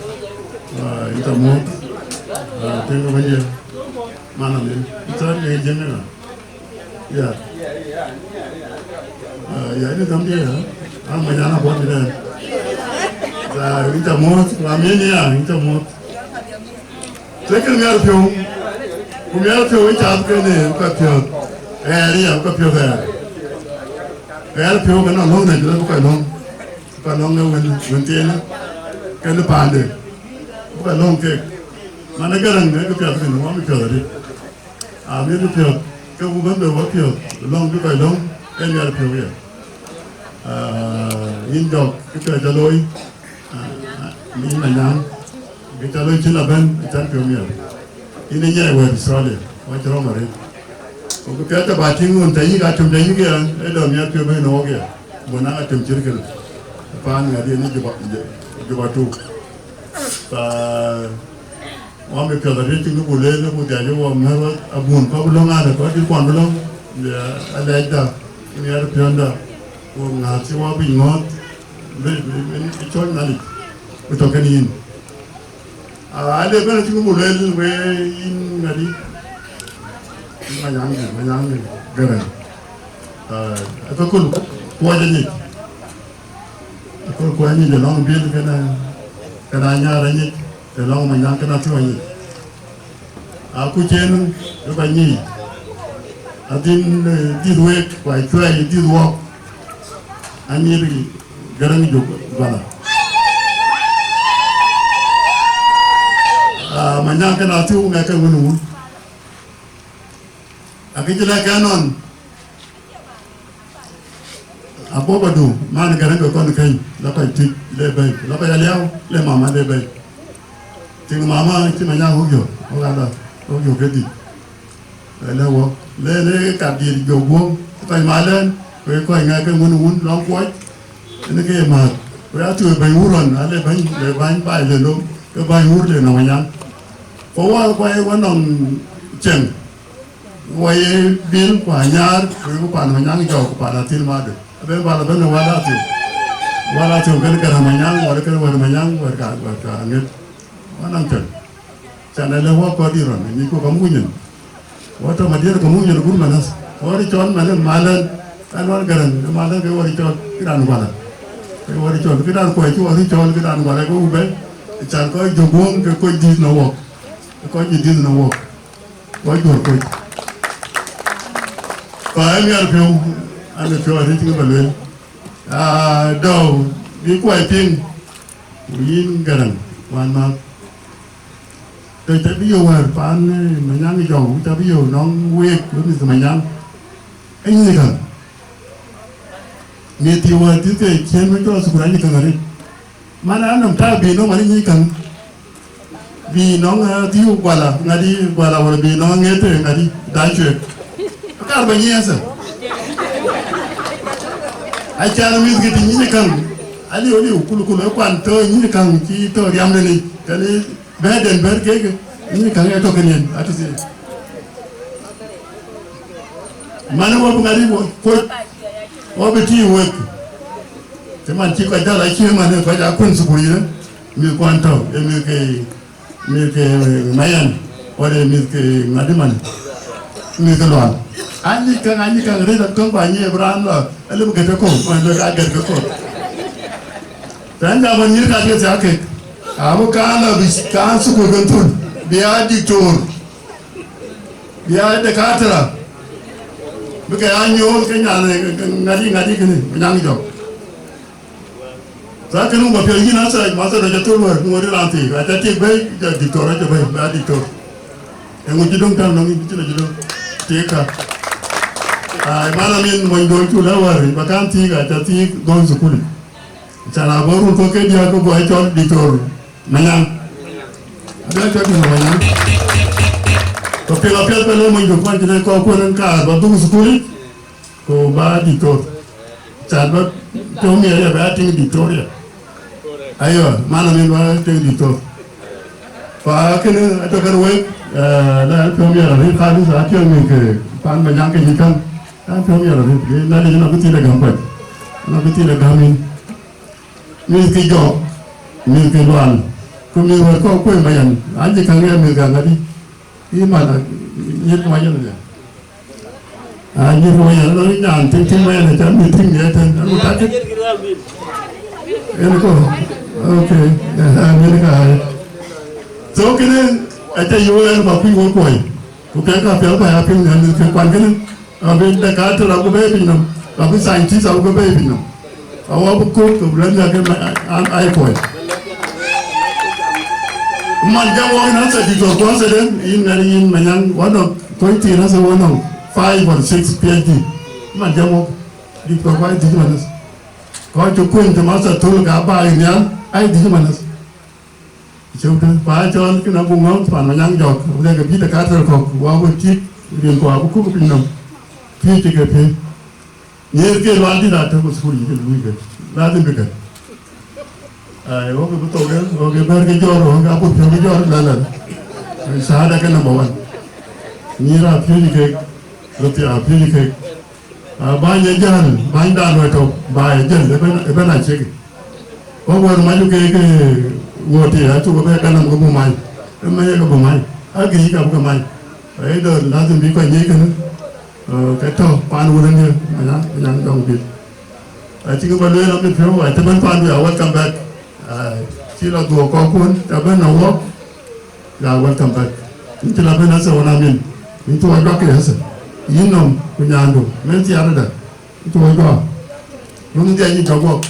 aa, yïn ca muɔ̈th, aa, tëŋ wëndiɛ̈, man amin, yïn ca ŋic jiëŋ ënɔn. Ya. Aa, ya, yïn gam diɛ̈, ya. An Manyaŋ abuɔt dït ɛn. Aa, yïn ca muɔ̈th, wa min ya, yïn ca muɔ̈th. Të kën miɛt piɔ̈u, ku miɛt piɔ̈u ë cath kënë ka piɔ̈ɔ̈th ɣɛɛr, ya, ka piɔ̈ɔ̈th ɣɛɛr. Ɣɛɛr piɔ̈u kënë alɔ̈ŋ nɛn, bï kɔc lɔ̈ŋ, bï kɔc lɔ̈ŋ ë wën, wën thiinë, kënë paande, bï kɔc lɔ̈ŋ kek. Man ë Garaŋ ë kë piɛth kënë, wɔ mi piɔ̈ɔ̈th adï. Aa, mi kë piɔ̈ɔ̈th, ke ku bɛ̈n bɛ wɔ piɔ̈ɔ̈th, lɔ̈ŋ bï kɔc lɔ̈ŋ, ee miɛt piɔ̈u ye. Aa, yïn jɔk kë piɛth ca looi, aa, yïn Manyaŋ, kë ca looi cï la bɛ̈n, acan piɔ̈u miɛt. Yïn ë nyiɛɛi wɛ̈ɛ̈t Australia, wɔ cï rɔm arëët. Ku kë piɛth ca ba tïŋ ɣön ca yïk, acöm ca yïk ya, ee dɔ̈ miɛt piɔ̈u bɛ̈n në wok ya. Bï naŋ acöm cït kënë. Paan ŋadï ënë Juba, Juba tuk. Ka Wɔ mi piɔ̈ɔ̈th arëët cïn kë buk lueel, ku dhiac wɔ mɛ̈r wɔ abun kɔ̈k bï lɔ̈ŋ, ade kɔc dït kuɔn bï lɔ̈ŋ, bï alɛɛcda, miɛt piɔ̈nda, ku ŋääth cï wɔ bï ŋɔ̈ɔ̈th, bï, bï, bï, bï cɔl Nhialic, bï tɔ̈ kën yïn. Aa, ade bɛ̈n cïn kë buk lueel, wek yïn ŋadï, yïn Manyaŋ, Manyaŋ Garaŋ. Aa, akököl kuɔc anyic, akököl kuɔc anyic, alɔŋ Bill kënë, kënë Anyaar anyic, alɔŋ Manyaŋ kënë Athiu anyic. Aa, ku cen ë ba nyic, adhil, eh, dhil wek, ku acuɛɛi dhil wɔk, anyïïr Garaŋ jök bala. Aa, Manyaŋ kënë Athiu ŋɛk ke wën wun. Akëc lɛ̈k ɛn nɔn, abɔ̈ badu, man Garaŋ ke kɔn keny, la kɔc tïc le bɛ̈i, la kɔc aliau, le mama le bɛ̈i. Tiŋ mama cï Manyaŋ wok yök, wok ala, wok yök kedï. Le wok, le, le kat dït jɔ guɔ̈m, kɔc malɛn, ku kɔc ŋɛk ke wun wun lɔŋ kuɔc, ënë ke ye määth. Ku ya thiöö bɛ̈ny wun rɔn, ale bɛ̈ny, le bäny baai le lom, ke bäny wur le nɔm Manyaŋ. Ku wɔ, ku wɔ nɔm cieŋ. Wɔ ye Bill ku Anyaar, ku ku pan Manyaŋ jɔk, ku pan Athiu madë. Abï bal abï në wal Athiu. Wal Athiu kën Garaŋ Manyaŋ, wal kën wɛ̈t Manyaŋ, wɛ̈t ka, wɛ̈t ka aŋet. Wɔ nɔm cieŋ. Can ale wɔ kɔc dït rɔn, nyic ku kamuku nyin. Wɔ tɔ̈ Madiɛɛr kamuku nyin gur manas. Wɔ rï cɔl manë malɛn, ɛn wal Garaŋ, malɛn ke wɔ rï cɔl, kë dan wala. Ke wɔ rï cɔl, kë dan kuɔc, kë wɔ rï cɔl, kë dan wala, ke wɔ bɛ̈i. Can kɔc jɔ guɔ̈m ke kɔc dït në wɔk. Ke kɔc dït në wɔk. Kɔc juɔ̈r kɔc. Ku ë miɛt piɔ̈u, an ë piɔ̈u arëët cï ba lueel. Aa, dɔ̈u, bï kuɔi piŋ, ku yïn Garaŋ, wän määth. Të ca bï yök wɛ̈ɛ̈r paan, eh, Manyaŋ jɔu, ca bï yök nɔŋ week, we mïth Manyaŋ. Ë nyïïn käŋ. Mïth thii wɛ̈ɛ̈r thii ke cien wek cɔl thukul anyï käŋ arëët. Man anɔm taak bï nɔm ani nyïïn käŋ. Bï nɔŋ, eh, thiu guala, ŋadi guala wala bï nɔŋ aŋet, eh, ŋadi dac cuek. Akar ba nyiɛɛth. Acan mïth ke tï nyïïn käŋ. Aliu, aliu, kulu, kulu, ë kuan tɔ̈ nyïïn käŋ cï tɔ̈ riamdeni. Tënë bɛ̈ɛ̈den bɛ̈ɛ̈r kek nyïïn käŋ ë tɔ̈ kënïn, ati thïn. Man wɔ bï ŋadi wɔ kuöc, wɔ bï tïï wek. Cï man cï kɔc jäl acie man ë kɔc akuën thukul yïn, mïth kuan tɔ̈u, ë mïth ke, mïth ke Mayen, wala ë mïth ke ŋadi man, mïth ke Lual. Anyï käŋ, anyï käŋ rëër akäŋ ku anyï ë bï raan lɔ, ë lëmë gɛ̈t ke kɔ̈u, man lɔ ka gɛ̈t ke kɔ̈u. Tɛ̈n jam ɣɔn nyïïr ka thiëth thiak kek. Abï kaan lɔ bï kaan thukul kën thun, bï aa diktor. Bï aa dekatara, bï ke aa nyuɔɔth ke nyan, eh, ŋadi, ŋadi kënë, Manyaŋ jɔk. Sa kënë wun ba piɛth yïn asa, masa dɔ ca thöl wär, ku ŋuɔ̈t raan thiik, aca tik bɛ̈i, ja diktor, aca bɛ̈i, ba diktor. Eeŋö cï döŋ tɛ̈n nɔŋ yïn, cïn acï döŋ? Tik ka. Ai, man amin mony döŋ cu lɛ̈k wär, ba kan thiik, aca thiik gɔ̈n thukul. Can abɔ̈ run kɔ̈k ke diäk ke guɔ cɔl diktor Manyaŋ. Abï a cɔl diktor Manyaŋ. Ku piɛth apiɛth ba lɛ̈k mony döŋ kuan cïn kɔ̈k kuën kaar ba dhuk thukul. Ku ba diktor. Can ba piɔ̈u miɛt ya ba ya tiŋ diktor ya. Aywa, man amin ba tiŋ diktor. Fa kënë atɔ̈ kën wek, eh, la piɔ̈u miɛt arëët khalis, a piɔ̈u miɛt ke pan Manyaŋ ke yï käŋ. A piɔ̈u miɛt arëët, ye na lec na bï thil ë gäm kuec. Na bï thil ë gäm yïn. Mïth ke jɔk, mïth ke lual. Ku mïth wär kɔ̈k kuec Manyaŋ. A jï käŋ ya mïth gäŋ adï. Yï man, a, nyït Manyaŋ ya. A nyït Manyaŋ, lo nyan tïŋ tïŋ Manyaŋ, cä mïth tïŋ ye tën, an, ku tak. Yen ko, okay, a, nyït ka ai. So kënë, aca yöök ɛn ba kuc wek kuɔi. Ku kek ka piɛth ba ya piŋ nyan mïth ke kuan kënë. Abï dakatir abï bɛ̈ɛ̈i piny nɔm, abï scientist abï bɛ̈ɛ̈i piny nɔm. Awɔ bï kök ke bï lɛ̈k ke ma-, an, ai kuɔi. Man jam wɔ na sa diktor kuɔn sa den, yïn ŋɛ̈r yïn Manyaŋ, wɔ nɔŋ kuɔny thiin asa wɔ nɔŋ five or six P H D. Man jam wɔ diktor kuɔn thiin man asa. Kɔc cï kuny cï masa thöl ka ba yï nhial, ai dhic man asa. Cï wut ba cɔl kën abuk ŋɔ̈ɔ̈th pan Manyaŋ jɔk, abï lɛ̈k bï dakatir kɔ̈k, wa bï tik, rin ku abï kuk piny nɔm. Piëëc cï ke piëëc. Nyïïr ke lual dït atök ë thukul yic ke luui ke. Lazim bï kën. Ai, wok bï thok, wok bɛ̈ɛ̈r ke jɔɔr, wok abuk piɔ̈u ke jɔɔr, la, la. Shahada ke number one. Nyïïr a piëëc kek, röt a piëëc kek. Ah, bäny ë jäl, bänydan wɛ̈t tök, ba ë jäl, ëbɛ̈n, ëbɛ̈n a ciëk. Kɔc wär mac ke, ke ŋoot tï, acuk bɛ kanam ke bï mac. Ë mɛc ke bï mac. Agïïk abï ke mac. Ë dɔ̈ lazim bï kɔc ŋic kënë, eh, ke tɔ̈ paan wun ënë, Manyaŋ, Manyaŋ Jɔŋ Bït. Acï ke bä lueel amit piɔ̈u, acï bɛ̈n paandu ya welcome back. Ah, cï lɔ dhuɔ̈k kɔ̈kkun, ca bɛ̈n nɔm wok. Ya, welcome back. Yïn cï la bɛ̈n ësë wën amin. Yïn cï wɔ juak ke ësë. Yïn nɔm ku nyandu. Mën thiaarëda. Yïn cï wɔ juak. Yïn dhiac yï jɔk wok.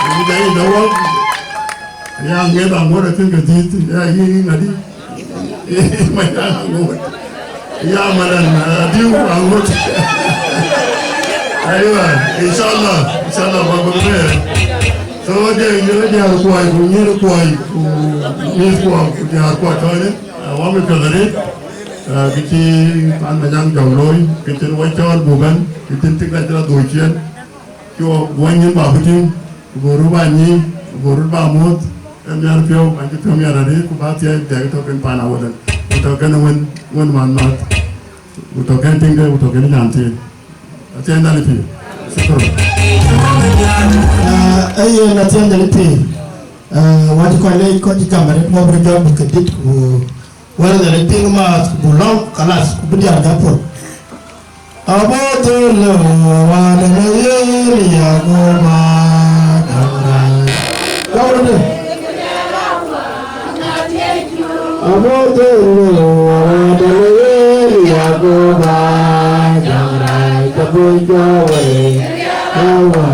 Yïn dhiac yï jɔk wok. Ya, ŋet aŋot akën ke dhiëth. Ya, yï, yï ŋadï. Ma ya aŋot. Ya, malan, adiu aŋot. Aywa, inshallah, inshallah, ba bä bɛ. So, de, de, de, diäär kuɔi, ku nyïïr kuɔi, ku mïth kuɔi, ku diäär kuɔi tɔ̈ ënë, ah, wɔ mit piɔ̈ɔ̈th arëët, ah, kë cï pan Manyaŋ Jɔŋ looi, kë cïn wɔ cɔɔl buk bɛ̈n, kë cïn tik na cï la dhuk ciëën, cï wɔ guɔny nyin ba bï tïŋ, ku buk röt ba nyiic, ku buk röt ba muɔ̈th, ë miɛt piɔ̈u, an cï piɔ̈u miɛt arëët, ku ba thiëëc dɛk tɔ̈ kën pan Awuɔl, ku tɔ̈ kën wën, wën man math, ku tɔ̈ kën tiŋde, ku tɔ̈ kën nyan thiin. Athiɛɛny Nhialic pïïr. Shukran. Ah, ayen athiɛɛny Nhialic pïïr. Ah, wɔ cï kɔc leec, kɔc cï gam arëët, wɔ bï jɔt bï ke dït, ku wɛ̈t Nhialic piŋ maath, ku bï lɔ̈ŋ, kalas, ku bï diäär jɔ pol. Abɔ̈ dhil lëu wään ënë yen ya Goba Jɔŋrac. Jɔŋrac. Abɔ̈ dhil lëu wään ënë yen ya Goba Jɔŋrac, abï jɔ wei, awa.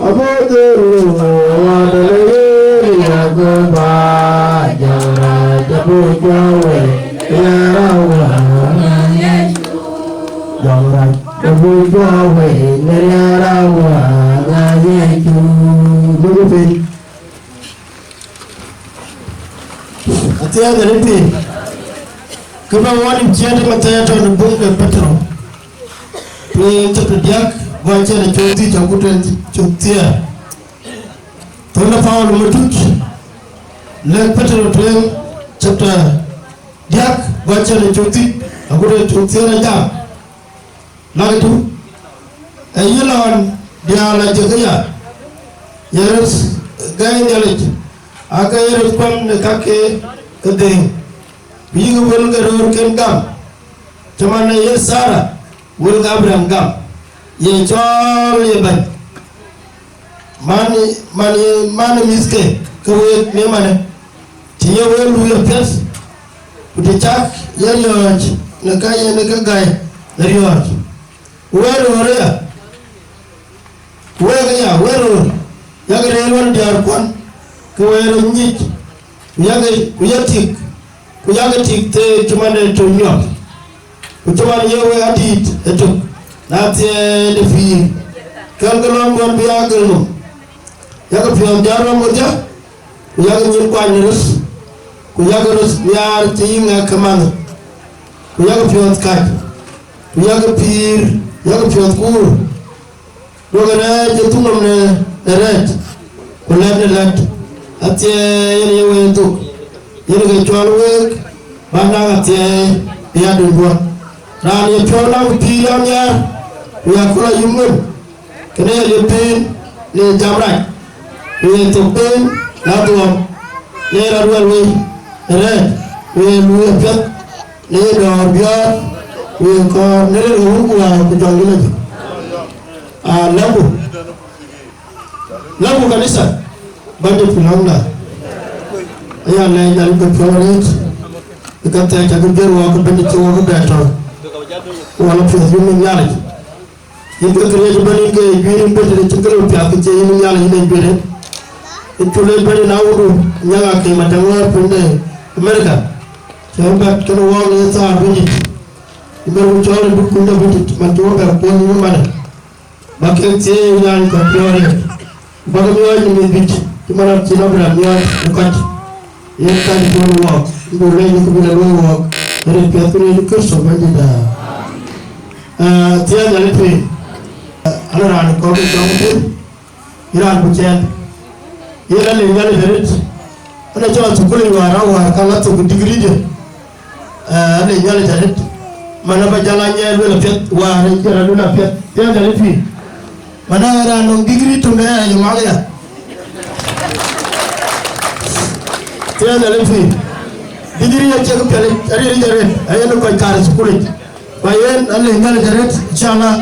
Abɔ̈ dhil lëu wään ënë yen ya Goba Jɔŋrac, abï jɔ wei, awa. Jɔŋrac, abï jɔ wei, awa. Ŋa Yecu. Duk piny. Athiɛɛny Nhialic pïïr. Kë bä wɔ nim ciëën tëmë thɛɛr tɔ̈ në buŋ de Petero. Tueŋ chapter diäk, guɔ ciɛɛn ë cök dhïc, agut ë cök thiëër. Thöl de Paulo Matut, lɛ̈k Petero tueŋ chapter diäk, guɔ ciɛɛn ë cök dhïc, agut ë cök thiëër ajam. Lakë tu, ee yï lɔn diaal a jëkë ya, ye röt gäi Nhialic, aake ye röt kuɛm në kake ke dhëëŋ, ku yïk wël ke röörken gam, cï man ee ye Thara, wël ke Abraɣam gam, ye cɔɔl ye bɛ̈ny. Man, man, man mïthke, ke week në manë, të ye wek luui apiɛth, ku të cak ye riɔ̈ɔ̈c në ka ye në ke gäi në riɔ̈ɔ̈c, ku wek röör aya, Wek aya, wek röör, yak rëër wën diäärkuɔn, ke wek röt nyic, ku yak, ku ye tik, ku yak tik theek cï man de tony nyɔk, ku cï man ye wek adït ëtök, na thiɛɛi de pïïr, kɛ̈lkë lɔ̈ŋduɔn bï aa gël nɔm, yak piɔ̈ɔ̈th jäl rɔm wedhie, ku yak nyin kuany në röt, ku yak röt nhiaar cï yï ŋɛk ke manh, ku yak piɔ̈ɔ̈th kac, ku yak pïïr, yak piɔ̈ɔ̈th kuur. Duɔ̈kï rɛɛc ë thuk nɔm në, në rɛɛc, ku lɛ̈t në lɛ̈t, athiɛɛi yen ye wek dhuk, yen ke cɔl week, bä naŋ athiɛɛi bï ya dönyduɔ̈n. Raan ye piɔ̈u naŋ pïïr ya nhiaar, ku ya köl ayum ŋön, kënë ye liep piny në jam rac, ku ye thok piny në adhuɔ̈ɔ̈m, në rɔt wɛl wei ë rɛɛc, ku ye luui apiɛth në ye dɔ̈ɔ̈r biɔ̈ɔ̈r, ku ye kɔɔr në ril ke wun ku wäär ku jɔŋdï lajik. Aa, lɛ̈mku, lɛ̈mku kanitha, bänyde pï lɔ̈ŋda. Aya lɛc Nhialic ke piɔ̈u arëët, ë ka thɛɛr cä ke biɛ̈r wɔɔk ke bɛ̈nyde cï wɔɔk ke bɛ tɔ̈u. Wala piɛth yïn Nhialic. Yïn ke këriëëc ëbɛ̈n, yïn ke juëc yïn bɛ̈n tëde cïn kë lɔ piath, ke cie yïn Nhialic yïn en juëc en. Yïn cul en bɛ̈n, na wundu Nyaŋ Akem Adɛŋ wäär piny de America, cï wɔ bɛ̈t kënë wɔɔk në thaar bï dït. Yïn bɛ̈n ku cɔɔl en duk kuny de bï dït, man cï wɔ bɛ̈t kuɔny yïn ëmënë. Bä kek thieei nyan kɔ̈k piɔ̈ɔ̈r riɛt. Bäk miɔɔc në mïth bït, cï man cïn Abraɣam miɔɔc në kɔc, yen kany piɔ̈n wɔɔk, bï rɛɛc në kë bï lɔ luɔi wɔɔk, në rin piɛth ke Yecu Kërtho Bɛ̈nydït. Aa, thiëëc Nhialic piny, aa, an, raan kɔ̈k ë cɔk piny, ë raan ku cɛɛn, yen alec Nhialic arëët, an, acï lɔ thukul yic wäär, awäär ka lɔ thok ë digiridiɛ̈. Ee, alec Nhialic arëët, man abä jäl a nyiɛɛi luel apiɛth, wäär ë cï rɔt luel apiɛth, thiëëc Nhialic pïïr. Man ë raan nɔŋ digiri töŋ de aya ye mak ya. Thiëëc Nhialic pïïr. Digiri acie kë piɛlic, arëëric arëët, ayen kɔc kaar ë thukulic. Ku yen alec Nhialic arëët, inshallah,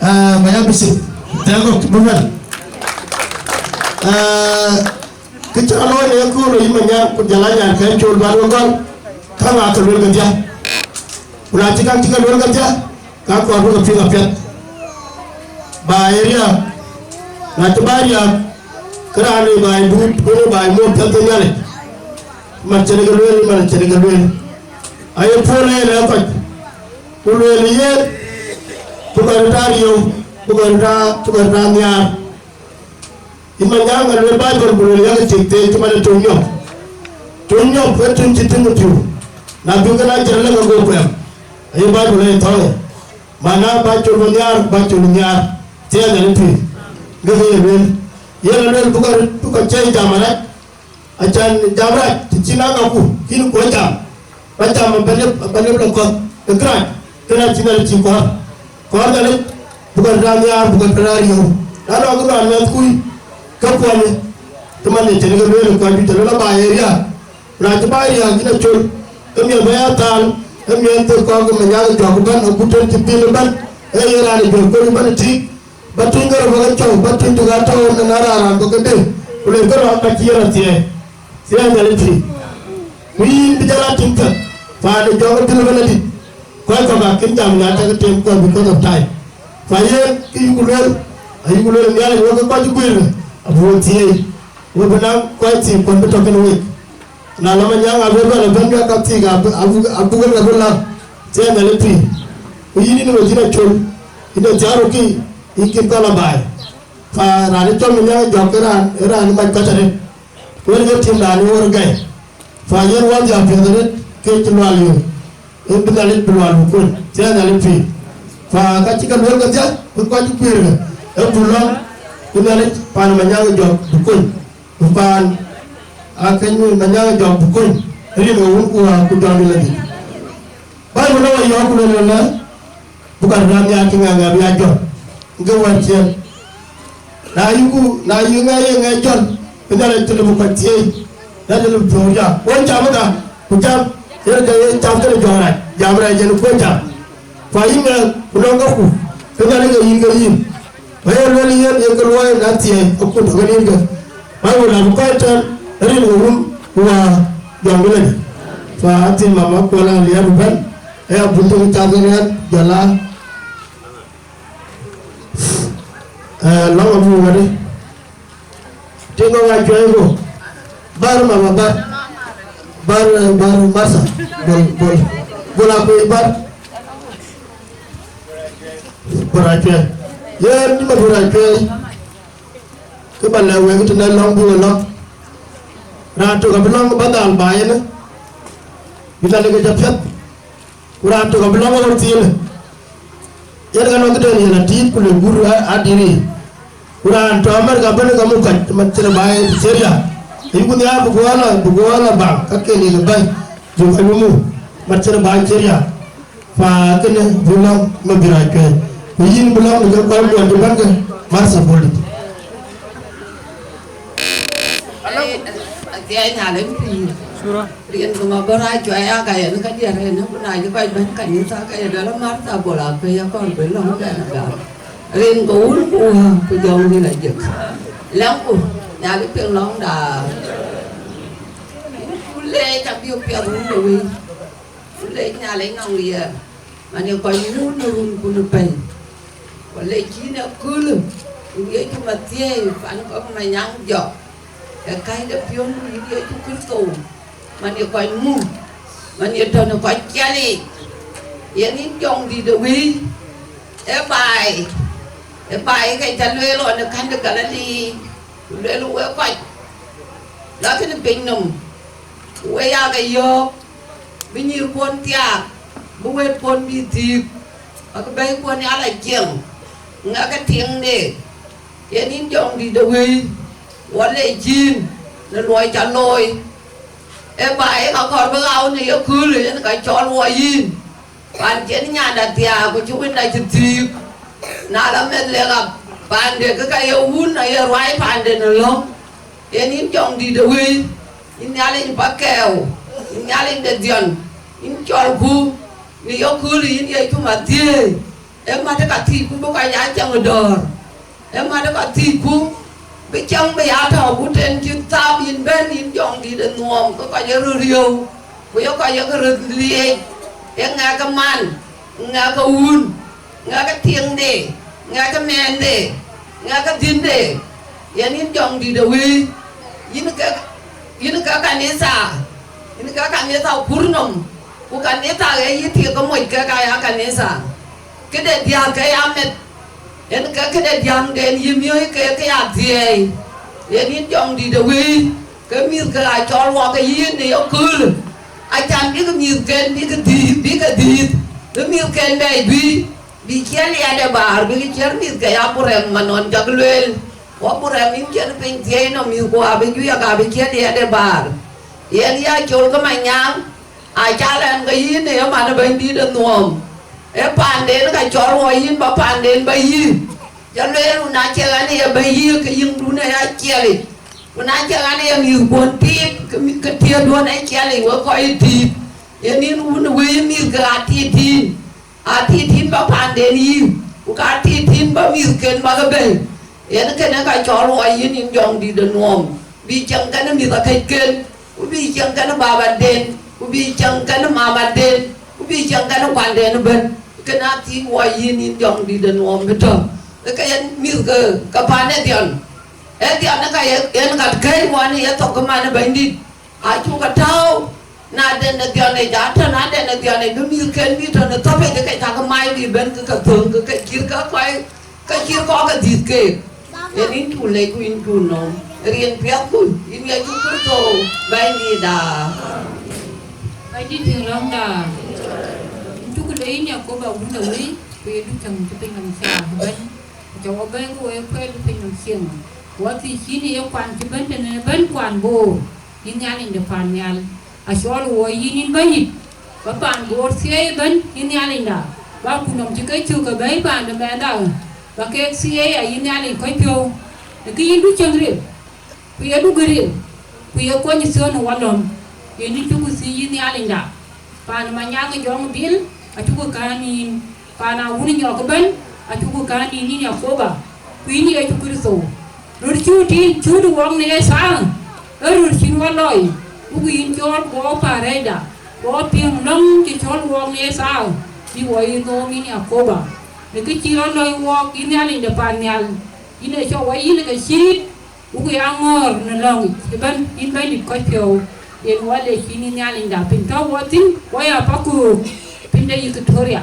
ee, ba ya bishop. Thank God, bï bɛ̈n. Ee, Kë cä looi në yeköölë, yï Manyaŋ ku jɔl a nyan kɛ̈ɛ̈c col bän we gɔl, käŋ aa ke luel kedhie. Ku na cï käŋ cï ke luel kedhie, ka kɔɔr bï ke piŋ apiɛth. Ba ye riääk, na cï ba riääk, ke raan ë ba ye duut, ku ë ba ye muɔ̈ɔ̈p piɛth ë Nhialic. Man cïn ke lueel, man cïn ke lueel. Aye puɔ̈l ëën ë kɔc, ku lueel yen, bï kɔc röt aa riëëu, bï kɔc röt aa, bï kɔc röt aa nhiaar. Yïn Manyaŋ, aluel Baibol ku luel, yak tik theek cï man ë tony nyɔk. Tony nyɔk ee tony cï tïŋ ë pïu. Na bï ke na cïn lëŋ ago kuɛm, aye Baibol aye thɔ̈ɔ̈ŋ. Mana ba col bä nhiaar, ba col nhiaar, thiëëc Nhialic pïïr. Ŋek ye lueel, yen aluel bï kɔc, bï kɔc cɛɛi jam arac. Acan jam rac, të cïn aa kaku, kïn kuɔ̈c jam. Ba jam abä lep, abä lep lɔ kɔ̈th, ë kërac, kërac cïn Nhialic cï kɔɔr. Kɔɔr Nhialic, bï kɔc raan nhiaar, bï kɔc raan riëëu. Na nɔŋ kë nɔn mɛnhkui, ke kuɔny, të man ye cïn ke lueel ë kɔc juëc, të luel aba ye riääk. Na cï ba riääk yïn acol, ke miɛt bä ya thaal, ke miɛt de kɔ̈k ke Manyaŋ ë jɔk ëbɛ̈n, agut tën cï pil ëbɛ̈n, ee ye raan ë juëc kony ëbɛ̈n ë tik, Ba tuny ke rɔt bä ke cɔu, ba tuny tök aa tɔ̈u ënɔn, na raan raan bä ke dë, ku le ke rɔt ka cï yen athiɛɛi, thiɛɛi Nhialic pïïr. Ku yïn bï jɔl a tïŋ piɛth, paan ë jɔŋ ë pïl ëbɛ̈n adït, kɔc kɔ̈k akën jam, na cä ke tem kɔc because of time. Ku ayen kë yuku lueel, ayuku lueel Nhialic wek ke kɔc guiir, abï we thieei, we bï naŋ kɔc thiik kuɔn bï tɔ̈ kën week. Na lɔ Manyaŋ abï bɛ̈n ëbɛ̈n bï ka thiik, abï, abï, abï ke lɔ bï lak, thiɛɛi Nhialic pïïr. Ku yïn, yïn we cïn acol, yïn ë thiaarukï, yïn cïn kɔn lɔ baai. Fa raan ë cɔl Manyaŋ Jɔk ë raan, ë raan ë mac kɔc arëët. Wën ke tim raan ë wor gɛi. Fa yen wäthii apiɛth arëët ke cï lual yök. Yen bï Nhialic bï lual bï kuny, thiɛɛi Nhialic pïïr. Fa ka cï ke lueel kedhie, bï kɔc kuiirkë, ee bï lɔ̈ŋ, bï Nhialic paan ë Manyaŋ Jɔk bï kuny. Ku paan aa keny Manyaŋ Jɔk bï kony, rin ke wun ku wäär ku jɔŋdï lɔ dït. Baibul ë wa yɔ̈ɔ̈k ku lueel ëlä, bï kɔc raan nhiaar cï ŋɛk ŋɛk bï aa jɔt, ke wɛ̈t ciëën. Na yïku, na yï ŋɛk ye ŋɛk jɔt, bï Nhialic të lë bï kɔc thieei, Nhialic të lë bï piɔ̈u jam. Wën cam ëka, ku cam, yen ke ye cam kënë jɔŋ rac, jam rac yen kuöc cam. Ku ayï ŋɛk, ku nɔŋ käkku, ke Nhialic ke yïn ke yïn. Ku aye lueel yen, yen ke luɔi na thiëëc, akut ke nin ke. Baibul abï kɔc tɛ̈n, rin ke wun, ku wäär jɔŋdï lɔ dït. Fa athïn mama kuɔl aliɛɛr ëbɛ̈n, aya bul tök cath ke rɛ̈ɛ̈r, jɔl a. Lɔŋ abuk ŋädë, tiŋ kɔ̈k aa cuɛ̈ɛ̈i bɔ̈. Bär mama bär, bär, bär Martha, bol, bol, bol akuëc bär. Bär acuɛ̈ɛ̈i. Yen cï Maduɔ̈r acuɛ̈ɛ̈i, kë ba lɛ̈k wek tënë lɔ̈ŋ bï we lɔ̈ŋ. Raan tök abï lɔ̈ŋ ba dhal ba yen, bï ka lek ke jɔ piɛth. Ku raan tök abï lɔ̈ŋ ɣöt thiëëlë. Yen ka lɔ̈ŋ këden yen atïït ku le gur adït yiic. Ku raan tɔ̈ Amerika bɛ̈n ka muk kɔc mat cïn baai cï riääk. Ayuku nhiaar bï guɔ lɔ, bï guɔ lɔ baŋ ka ke lek bɛ̈ny. Jɔ kɔc muk mat cïn baai cï riääk. Pa kënë bï lɔ̈ŋ Mabiör acuɛ̈ɛ̈i. Ku yïn bï lɔ̈ŋ në ke kɔc kuɔn cï bɛ̈n ke Martha Boldit. Athiɛɛi Nhialic pïïr. Rin ke Mabiör acuɛ̈ɛ̈i aa ka yen ka diɛt rin ku na cï kɔc bɛ̈n kanitha ka ye duɛl Martha Boldit akuëc akɔɔr bï lɔ̈ŋ bɛ̈n agam. Rin ke wun ku wä ku jɔŋdït ajëk. Lɛ̈ŋku, Nhialic piŋ lɔ̈ŋda. Ku leec abï piɛth wun de wëi. Ku leec Nhialic nɔŋ riɛl, man ye kɔc wun në run ku në pɛ̈i. Ku leec yïn ëköölë, yïn Yecu Mathiëi, pan kɔ̈k Manyaŋ jɔk, ë kɛ̈c de piɔ̈ndu yïn Yecu Kërtho, man ye kɔc muk, man ye tɔ̈ në kɔc ciɛlic. Yen yïn jɔŋdït de wëi, ë baai, ë baai ke ca lueel ɣɔn ë kän de Galili, ku lueel wek kɔc, lakïn piny nɔm, ku wek aa ke yɔ̈ɔ̈k, bï nyïïrkuɔn thiaak, bï wëtkuɔn bï thiëëk, bäk bɛ̈ikuɔn nhial a cieŋ, ŋɛk ë tiŋde, yen yïn jɔŋdït de wëi, wɔ leec yïn në luɔi ca looi. Ë baai ka kɔɔr bï ɣau në yeköölë yen ka cɔl wɔ yïn. Pan cïn nyanda thiaak ku cï wënda cï thiëëk, na la meth lek ɣa, paande ke ka ye wun aye ruai paande në lɔ̈ŋ. Yen yïn jɔŋdït de wëi, yïn Nhialic pa kɛɛu, yïn Nhialic de dhiɔn, yïn cɔlku në yeköölë yïn Yecu Mathiëi. Ë mat ka thiëcku bï kɔc aa cäŋ ë dɔ̈ɔ̈r, ë mat ka thiëcku bï cäŋ bï ya tɔ̈u ku ten cï thap yïn bɛ̈n yïn jɔŋdït ë Nhialic ke kɔc ë röt riëëu, ku ye kɔc ye ke röt liec, ye ŋɛk ë man, ŋɛk ë wun, ŋɛk ë tiŋde, ŋɛk ë mɛnhde, ŋɛk ë dhïnde, yen yïn jɔŋdït ë wëi, yïn ke, yïn ke kanitha, yïn ke kanitha kur nɔm, ku kanitha ë yï tik ke moc kek aya kanitha. Këde diäk ke ya meth, yen ke këde diäŋden yï miɔ̈c ke ke ya thiɛɛi, yen yïn jɔŋdït ë wëi, ke mïthke aa cɔl wɔ ke yïn në yeköölë, acan bïk mïthken bïk dhïïth, bïk dhïïth, bï mïthken bɛ juëc, bï ciɛ̈n liɛɛt ë baar, bïk ciɛ̈n mïthke ya ku rɛm manɔn cak lueel, wɔ ku rɛm yïn cïn piny thiëëc nɔm mïthku abï juëc, abï ciɛ̈n liɛɛt ë baar. Yen ya col ke Manyaŋ, aca lɛn ke yïn ë man ë Bɛ̈nydït ë Nhialic, ë paanden ka cɔl wɔ yïn ba paanden ba yï. Ca lueel, ku na cï ɣɛn ë ye bɛ̈ny yï, ke yïndun ë ya ciɛlic, ku na cï ɣɛn ë ye mïthkuɔn tiit, ke mi-, ke tiëëduɔn ë ciɛlic wek kɔc ë tiit. Yen yïn wun ë wëi mïthke aa tiit yïn, aa tiit yïn ba paanden yï, ku ka tiit yïn ba mïthken ba ke bɛ̈i. Yen kënë ka cɔl wɔ yïn, yïn jɔŋdït de Nhialic, bï cieŋ kenë mïth akëcken, ku bï cieŋ kenë babaden, ku bï cieŋ kenë mamaden, ku bï cieŋ kenë kuanden ëbën. Kënë athiëc wɔ yïn, yïn jɔŋdït de Nhialic bï tɔ̈. Ke yen mïth ke, ke pan ë dhiɔn. Ë dhiɔn ë ka ye, yen ka kɛ̈ɛ̈c wɔ në yethok ke man ë Bɛ̈nydït. Acuk ke tääu, na den ë dhiɔnic, atɔ̈ na den ë dhiɔnic, bï mïthken bï tɔ̈ në thɔ̈pic, ke cak mac bï bɛ̈n ke ke thöŋ, ke ke cït ke kɔc, ke cït kɔc ke dhïth keek. Yen yïn cu lec ku yïn cu nɔm, ë riɛn piɛthku, yïn Yecu Kërtho, Bɛ̈nydïtda. Bɛ̈nydït piŋ lɔ̈ŋda. Yïn cuk lec yïn Yakoba wun de wëi, ku ye ducäŋ cï piny nɔm thiaak ëbɛ̈n, ku ca wɔ bɛ̈ɛ̈i ke wɔ ye kuɛɛt bï piny nɔm cieŋ. Wɔ thiëc yïn ë ye kuan cï bɛ̈n tënë bɛ̈n kuan Bor, yïn Nhialic de pan nhial. Acɔl wɔ yïn, yïn Bɛ̈nydït, ba pan Bor thieei ëbɛ̈n, yïn Nhialicda, ba ku nɔm cï ke cök ke bɛ̈ɛ̈i paan de mɛnhda, ba keek thieei, ayï Nhialic kɔc piɔ̈u, në kë yïn du cieŋ ril, ku ye du gëër ril, ku ye kony ë thiɔ̈n ë walɔ̈m, yen yïn cuku thiëc, yïn Nhialicda. Paan Manyaŋ ë Jɔŋdït, acuku kään yïn, paan Awun Nyɔk ëbɛ̈n, acuku kään yïn, yïn Yakoba, ku yïn Yecu Kërtho. Röt cï tïŋ cït wɔk në ye thaa, ee röt cïn wɔ lɔi, buku yïn cɔɔl guɔ paarɛcda, guɔ piŋ lɔ̈ŋ cï cɔl wɔk në ye thaa, bï wɔ yï nööm, yïn Yakoba. Në kë cï rɔt lɔi wɔk, yïn Nhialic de pan nhial, Yïn ë cɔk wɔ yïn ke cït, wok ya ŋɔ̈ɔ̈r në lɔ̈ŋ yic ëbɛ̈n, yïn Bɛ̈nydït kɔc piɔ̈u, yen wɔ le cïn yïn Nhialic da piny tɔ̈ wɔ thïn, wɔ ya Pakuur, piny de Equatoria,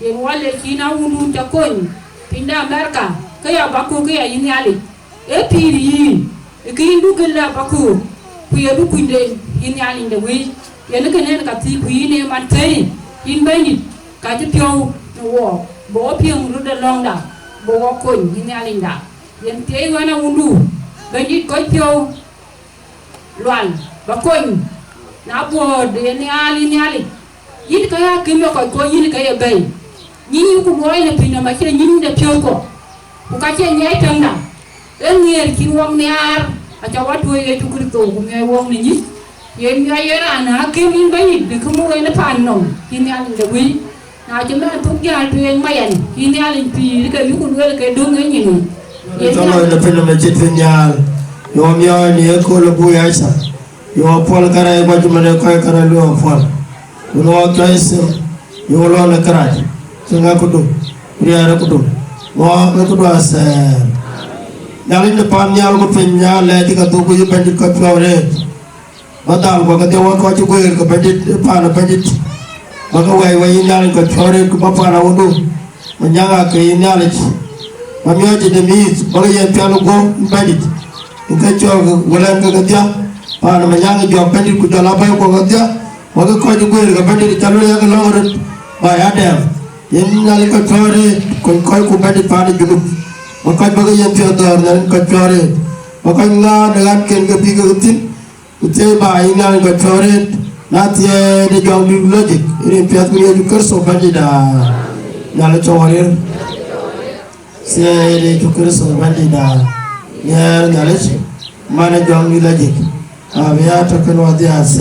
yen wɔ le cïn awundun ca kony, piny de Amerika, ke ya Pakuur, ke ya yïn Nhialic. Ee pïïr yïn, ë kë yïn du gël la Pakuur, ku ye du kunyden, yïn Nhialic de wëi, yen ë kënë en ka thii, ku yïn ee man thëi, yïn Bɛ̈nydït, ka cï piɔ̈u në wɔɔk, bï wɔ piŋ röt de lɔ̈ŋda, bï wɔ kony, yïn Nhialic da. Yen thiëi wën awundu, Bɛ̈nydït kɔc piɔ̈u lual, ba kony, na buɔɔt de nhial yïn Nhialic. Yïn ke ya këm ë kɔc kɔ̈k, yïn ke ye bɛ̈i. Nyin yï ku luɔi në piny nɔm acie nyin de piɔ̈u kɔ̈k, ku ka cie nyiɛc tëŋda. Ee nhiëër cïn wɔk nhiaar, aca wɔ tuɔɔc Yecu Kërtho, ku miɔɔc wɔk në nyic. Yen miɔɔc ye raan akëm yïn Bɛ̈nydït, bï kë muk en ë paan nɔm, yïn Nhialic de wëi. Na cï mɛn thuk jäl tueŋ mayen, yïn Nhialic pïïr ke yï ku lueel ke döŋ ë nyin yic. Yen cɔl lɔc në piny nɔm ë cït piny nhial, yɔɔ miɔɔc në ye kööl ë bui Aca. Yöök apuɔl kärɛc, kɔc cï man ë kɔc kärɛc luöök apuɔl. Wun ɣɔɔk cɔc thïn, yöök lɔ në kërac, cï ŋa këdu, riɛɛr ë këdu, ŋɔɔk ë këdu athɛɛr. Nhialic de pan nhial ku piny, nya lɛɛc cï ke dhuk, ku yï Bɛ̈nydït kɔc piɔ̈u arëët. Ba dhal guɔ kedhie wek kɔc cï guëër ke Bɛ̈nydït, ë paan ë Bɛ̈nydït. Ba ke wɛɛc wei yïn Nhialic kɔc piɔ̈u arëët, ku ba paan awundu. Manyaŋ aa ke yïn Nhialic, ba miɔɔc de mïïth, ba ke yen pial ë guɔ̈u yïn Bɛ̈nydït. Yen ke cɔɔk wëlɛn ke kedhie, paan ë Manyaŋ ë jɔk Bɛ̈nydït, ku jɔl aa bɛ̈i guɔ kedhie, ba ke kɔc ë guëër ke Bɛ̈nydït, ca luel yak lɔ̈ŋ röt, ba ya dɛɛm. Yen Nhialic kɔc piɔ̈u arëët, kony kɔc ku Bɛ̈nydït paan ë Junub. Ba kɔc ba ke yen piɔ̈ɔ̈th dhɔ̈ɔ̈r, Nhialic kɔc piɔ̈u arëët. Ba kɔc ŋaar në ɣatken ke bï ke thïn, ku thiëi ba yïn Nhialic kɔc piɔ̈u arëët, na thiëëi de Jɔŋdït Lajik, rin piɛth ku Yecu Kërtho Bɛ̈nydït da. Nhialic cɔk wɔ rir. Thiëëi de Yecu Kërtho Bɛ̈nydït da. Nhiɛɛr Nhialic, man ë Jɔŋdït Lajik. Abï ya tɔ̈ kën wɔ dhiath.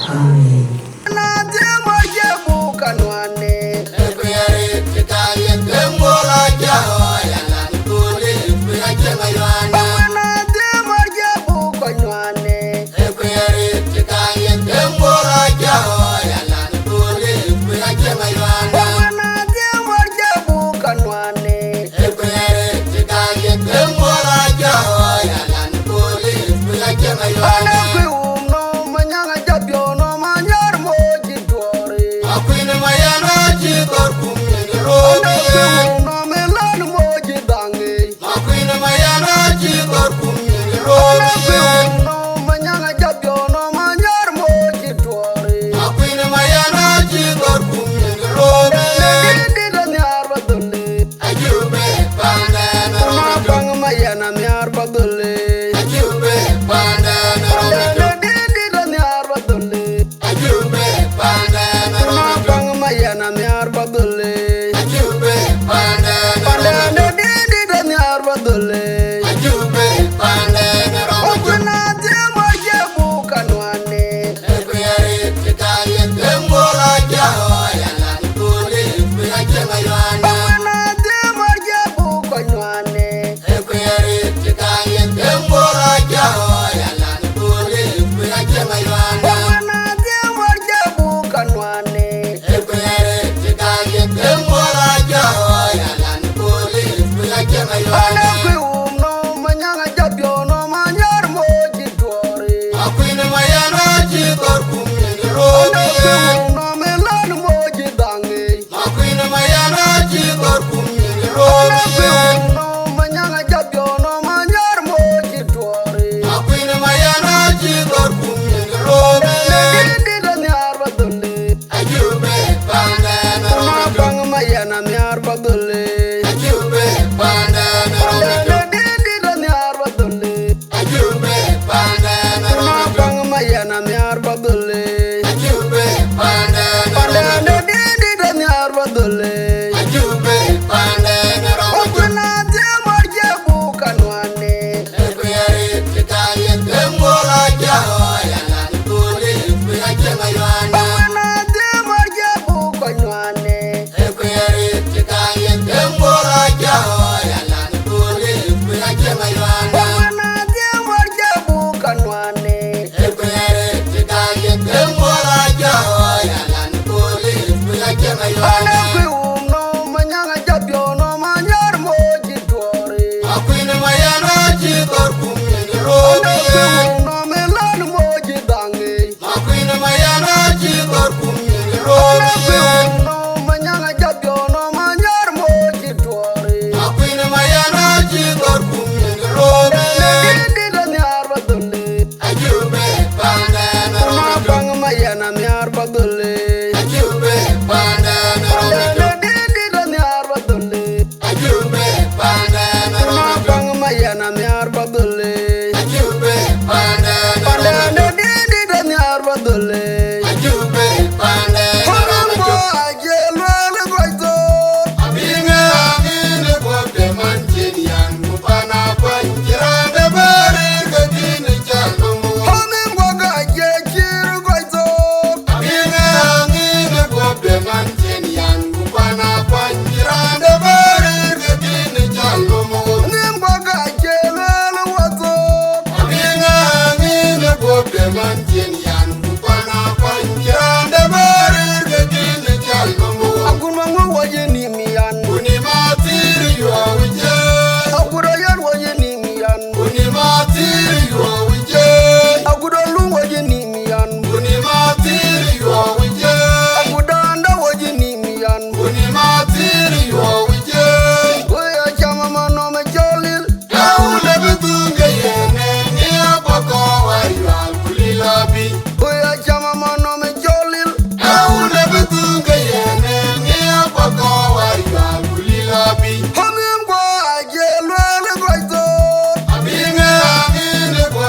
Amen. Agudo luŋ wɔ jï nïm yan. Buni ma thïr yuɔu jë. Agudo anda wɔ jï nïm yan. Buni ma thïr yuɔu jë. Ku ya cam ma nɔm cɔl lil. Dau le bi dhuŋ ke yen ŋiɛc bɔkɔ wa yual ku lil abi. Ku ya cam ma nɔm cɔl lil. Dau le bi dhuŋ ke yen ŋiɛc bɔkɔ wa yual ku lil abi. Hɔn nim guɔ aje lueel kɔc thok. Abi ŋiɛc abi ne guɔ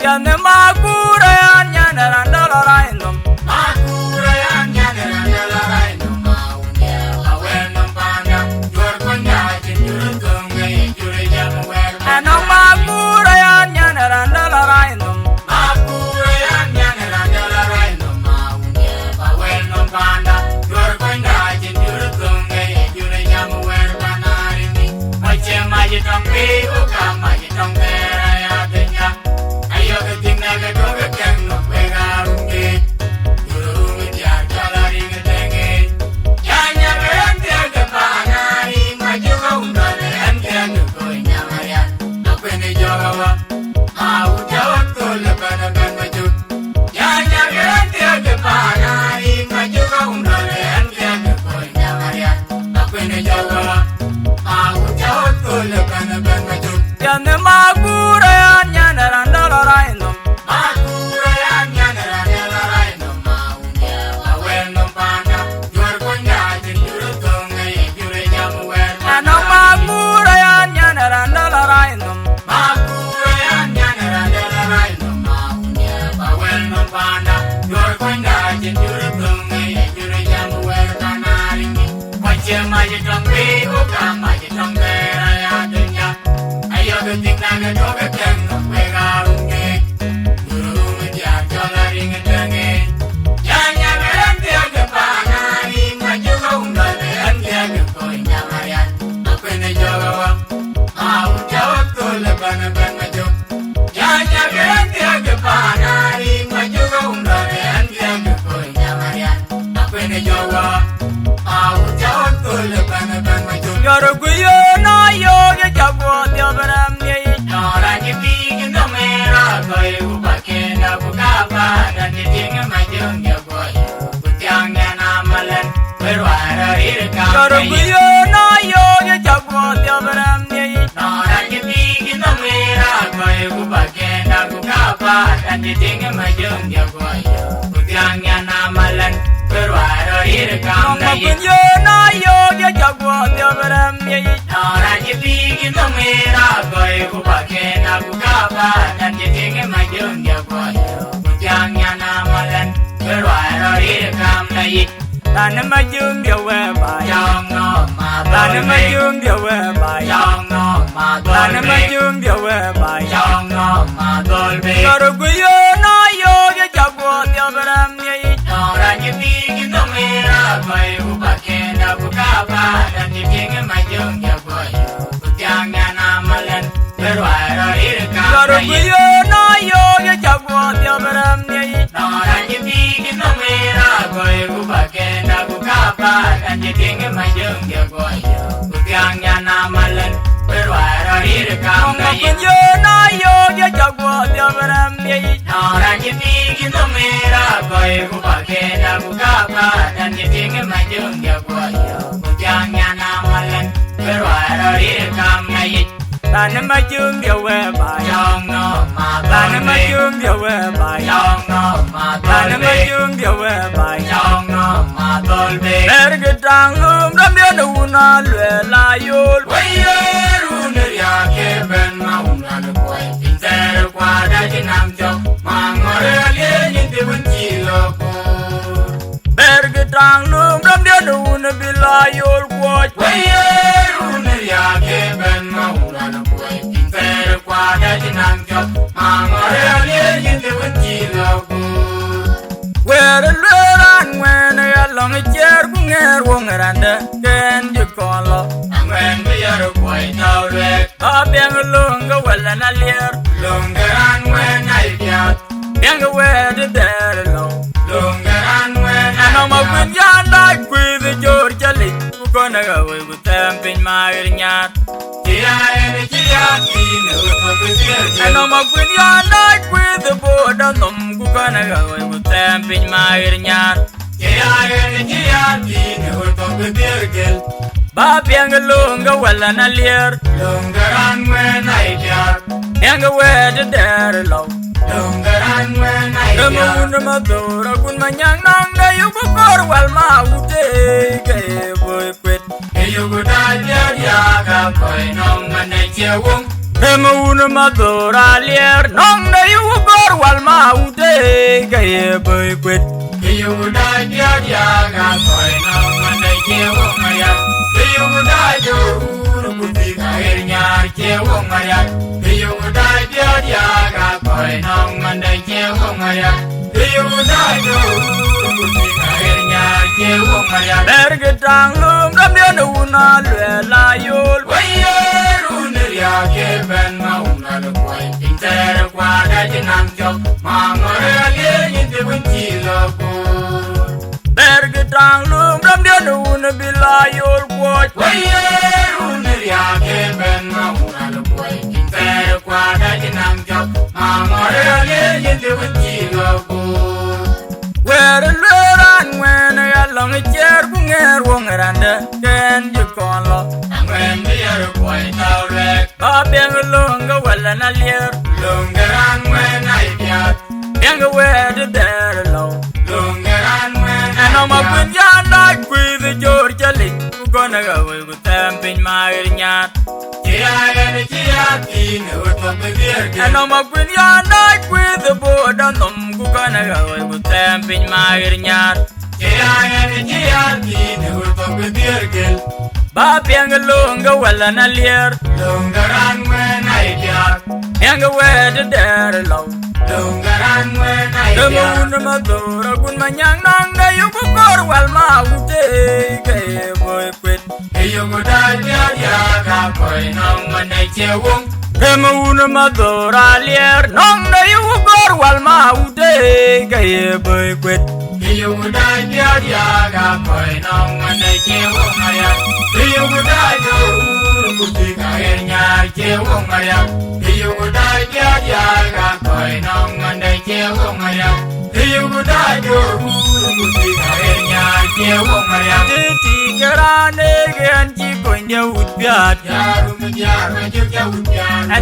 Yɛn ë Makura, yɛn nyan raan dɔl rɛɛc nɔm. Ɛn ë Makura, yɛn nyan raan dɔl rɛɛc nɔm. Yɛn ë Makura, yɛn nyan raan dɔl rɛɛc nɔm. Ɛn ë Makura, yɛn nyan raan dɔl rɛɛc nɔm. Yɔr guyo na yo ye jago diabram ye. Nora ni bi no mera ko ku bakena ku ka ba na ni ting ma jong ya. Kɔr guyo na yo ye jago diabram ye. Nɔŋ ma kun yo na yo ye jago diabram ye. Raan ë Majung dië wë baai. Raan ë Majung dië wë baai. Raan ë Majung dië wë baai. Kɔr guyo na yo ye jago diabram ye. Kɔr guyo na yo ye jago diabram ye. Nɔŋ ma kun yo na yo ye jago diabram ye. Raan ë Majung dië wë baai. Raan ë Majung dië wë baai. Raan ë Majung dië wë baai. Bɛ̈ɛ̈r kë taŋ lum dɔm diën ë wun a luɛɛl a yol. Wëi ye run ë riääk ke bɛ̈n ma wun a lë kuɔi. Piny thɛɛr kuaada cï nam cɔk. Ma ŋɔ̈r ë aliëny ë të wën cï lɔ koor. Bɛ̈ɛ̈r kë taŋ lum dɔm diën ë wun ë bï la yol kuɔc. Wëi ye run ë riääk ke bɛ̈n ma wun a lë kuɔi. Piny thɛɛr kuaada cï nam cɔk. Ma ŋɔ̈r ë aliëny ë të wën cï lɔ koor. Wëër ë lueel raan ŋuɛ̈ɛ̈n ë ya lɔ̈ŋ ë ciɛɛr ku ŋɛ̈ɛ̈r woŋ ë randë ke ɣɛn bï kɔn lɔ. Aŋuɛ̈ɛ̈n bï yär ë kuɔi tɔ̈u luɛɛk. Ba biɛŋ löŋ ke wël ɣɛn aliɛɛr. Löŋ ke raan ŋuɛ̈ɛ̈n aa ye piath. Biɛŋ ke wɛ̈ɛ̈t ë dhɛɛr ë lɔ̈u. Löŋ ke raan ŋuɛ̈ɛ̈n aa ye piath. Anɔŋ ma kuën yɛn dac kuëëth ë jɔ̈ɔ̈r cä lic ku kɔn ë ɣa wëi ku thɛɛm piny ma. Maɣir Nyar. Cï ya en cï ya piny ë ɣöt thok bï dhiëër gël. Ɛnɔm akuën ya dac kuëëth ë boda nhom, ku kɔn ë ɣa ɣöi ku thɛɛm piny Maɣir Nyar. Cï ya en cï ya piny ë ɣöt thok bï dhiëër gël. Ba piɛŋ ë lööŋ ke wälä na liɛɛr. Lööŋ ke raan ŋuɛ̈ɛ̈n ai diaar. Piɛŋ ke wɛ̈ɛ̈t ë dɛɛr ë lɔu. Lööŋ ke raan ŋuɛ̈ɛ̈n ai diaar. Rem ë wun ë madhor akun manyaŋ nɔŋ de yuk kɔɔr wal ma wut ë ke ye böi kuet. Ke yuk dac diaar ya ka kɔc nɔŋ man de cie woŋ. Rem ë wun ë madhor aliɛɛr nɔŋ de yuk kɔɔr wal ma wut ë ke ye böi kuet. Ke yuk dac diaar ya ka kɔc nɔŋ man de cie woŋ aya. Ke yuk dac döör wur ku thik aɣer nyar cie woŋ aya. Ke yuk dac diaar ya ka kɔc nɔŋ man de cie woŋ aya. Ke yuk dac döör wur ku thik aɣer nyar cie woŋ aya. Bɛ̈ɛ̈rkï taŋ lööm rɔ̈m diën ë wun aluɛɛl ayol. Wëi ye run ë riääk ke bɛ̈n ma wun alë kuɔi. Piny thɛɛr kuaada cï naŋ cɔk, ma ŋɔ̈r ë aliëëny yïn të wën cï lɔ koor. Bɛ̈ɛ̈rkï taŋ lööm rɔ̈m diën ë wun bï la yol kuɔc. Wëi ye run ë riääk ke bɛ̈n ma wun alë kuɔi. Piny thɛɛr kuaada cï naŋ cɔk, ma ŋɔ̈r ë aliëëny yïn të wën cï lɔ koor. Wɛ̈ɛ̈r ë lueel raan ŋuɛ̈ɛ̈n ë ya lɔŋ ë ciɛɛr ku ŋɛɛr woŋ ë randë, ke ɣɛn cï kɔn lɔ. Aŋuɛ̈ɛ̈n bï yär kuɔi thaau rɛɛk. Ba piɛŋ ë lööŋ ke wälä na liɛɛr. Lööŋ ke raan ŋuɛ̈ɛ̈n ai diaar. Piɛŋ ke wɛ̈ɛ̈t ë dɛɛr ë lɔu. Lööŋ ke raan ŋuɛ̈ɛ̈n ai diaar. Ɛnɔm akuën ya dac kuëëth ë joor cä lic, ku kɔn ë ɣa ɣöi ku thɛɛm piny Maɣir Nyar. Cï ya en cï ya piny ë ɣöt thok bï dhiëër gël. Ɛnɔm akuën ya dac kuëëth ë boda nhom, ku kɔn ë ɣa ɣöi ku thɛɛm piny Maɣir Nyar. Cï ya en cï ya piny ë ɣöt thok bï dhiëër gël. Ba piɛŋ ë lööŋ ke wälä na liɛɛr. Lööŋ ke raan ŋuɛ̈ɛ̈n ai diaar. Piɛŋ ke wɛ̈ɛ̈t ë dɛɛr ë lɔu. Lööŋ ke raan ŋuɛ̈ɛ̈n ai diaar. Rem ë wun ë madhor akun manyaŋ nɔŋ de yuk kɔɔr wal ma wut ë ke ye böi kuet. Ke yuk dac diaar ya ka kɔc nɔŋ man de cie woŋ. Rem ë wun ë madhor aliɛɛr nɔŋ de yuk kɔɔr wal ma wut ë ke ye böi kuet. Ke yuk dac diaar ya ka kɔc nɔŋ man de cie woŋ aya. Ke yuk dac döör wur ku thik aɣer nyar cie woŋ aya. Ke yuk dac diaar ya ka kɔc nɔŋ man de cie woŋ aya. Ke yuk dac döör wur ku thik aɣer nyar cie woŋ aya. Tëtï ke raan ee ke ɣɛn cï konyde wut piaat. Ë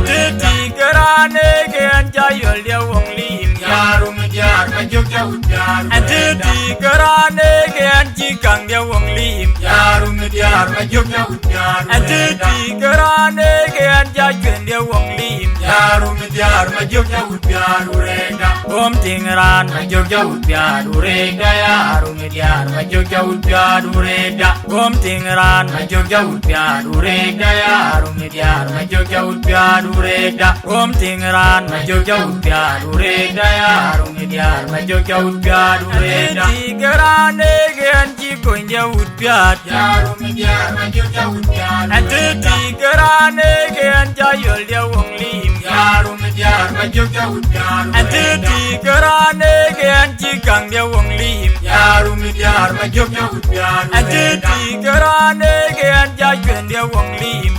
tëtï ke raan ee ke ɣɛn cä yöldiɛ woŋ liim. Ë tëtï ke raan ee ke ɣɛn cï kaŋdiɛ woŋ liim. Ë tëtï ke raan ee ke ɣɛn cä cuëndiɛ woŋ liim. Gom tiŋ raan ma jök jɔ wut piaat wurek da ya, arum diaar ma jök jɔ wut piaat wurek da. Gom tiŋ raan ma jök jɔ wut piaat wurek da ya, arum diaar ma jök jɔ wut piaat wurek da. Gom tiŋ raan ma jök jɔ wut piaat wurek da ya, arum diaar ma jök jɔ wut piaat wurek da. Tëtï ke raan ee ke ɣɛn cï konyde wut piaat. Ë tëtï ke raan ee ke ɣɛn cä yöldiɛ woŋ liim. Ë tëtï ke raan ee ke ɣɛn cï kaŋdiɛ woŋ liim. Ë tëtï ke raan ee ke ɣɛn cä cuëndiɛ woŋ liim.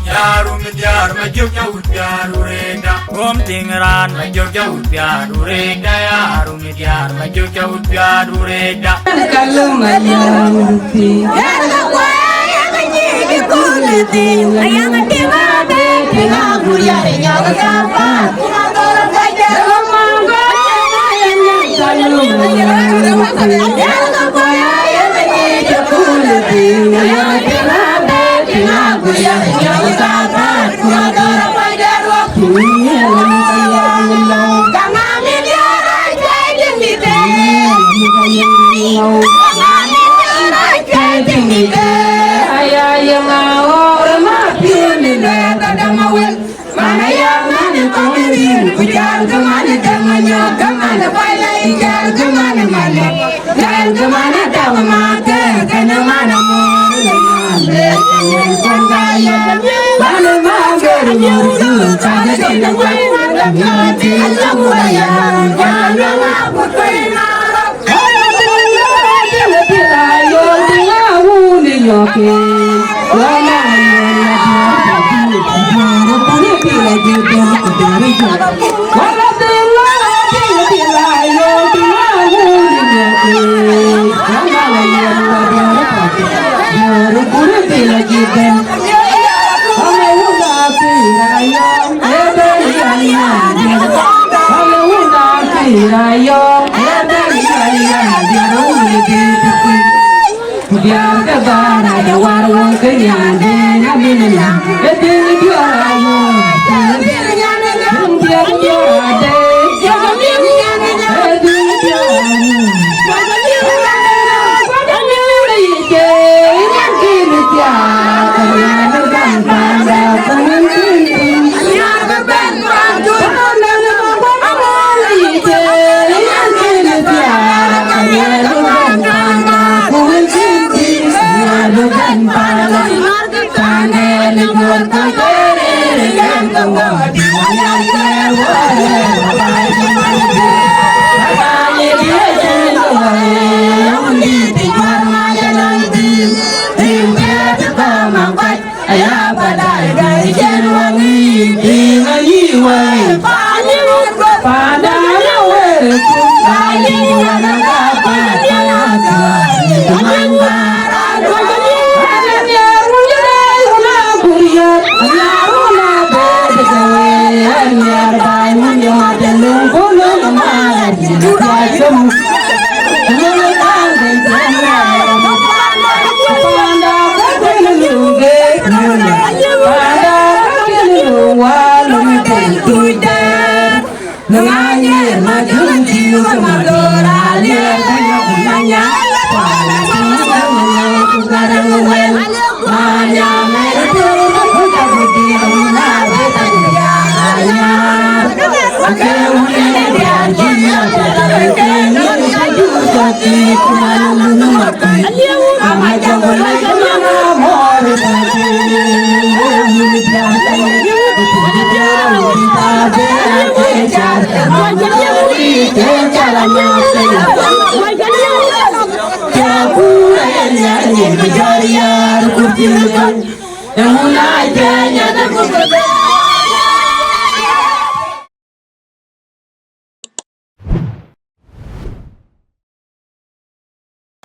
Gom tiŋ raan ma jök jɔ wut piaat wurek da ya, arum diaar ma jök jɔ wut piaat wurek da. Kaluma ya wurpi. Diäär ke bäär ade war wun ke nyan de na min na. E ding diäär ayo. Ding diäär diäär ade. E ding diäär ayo.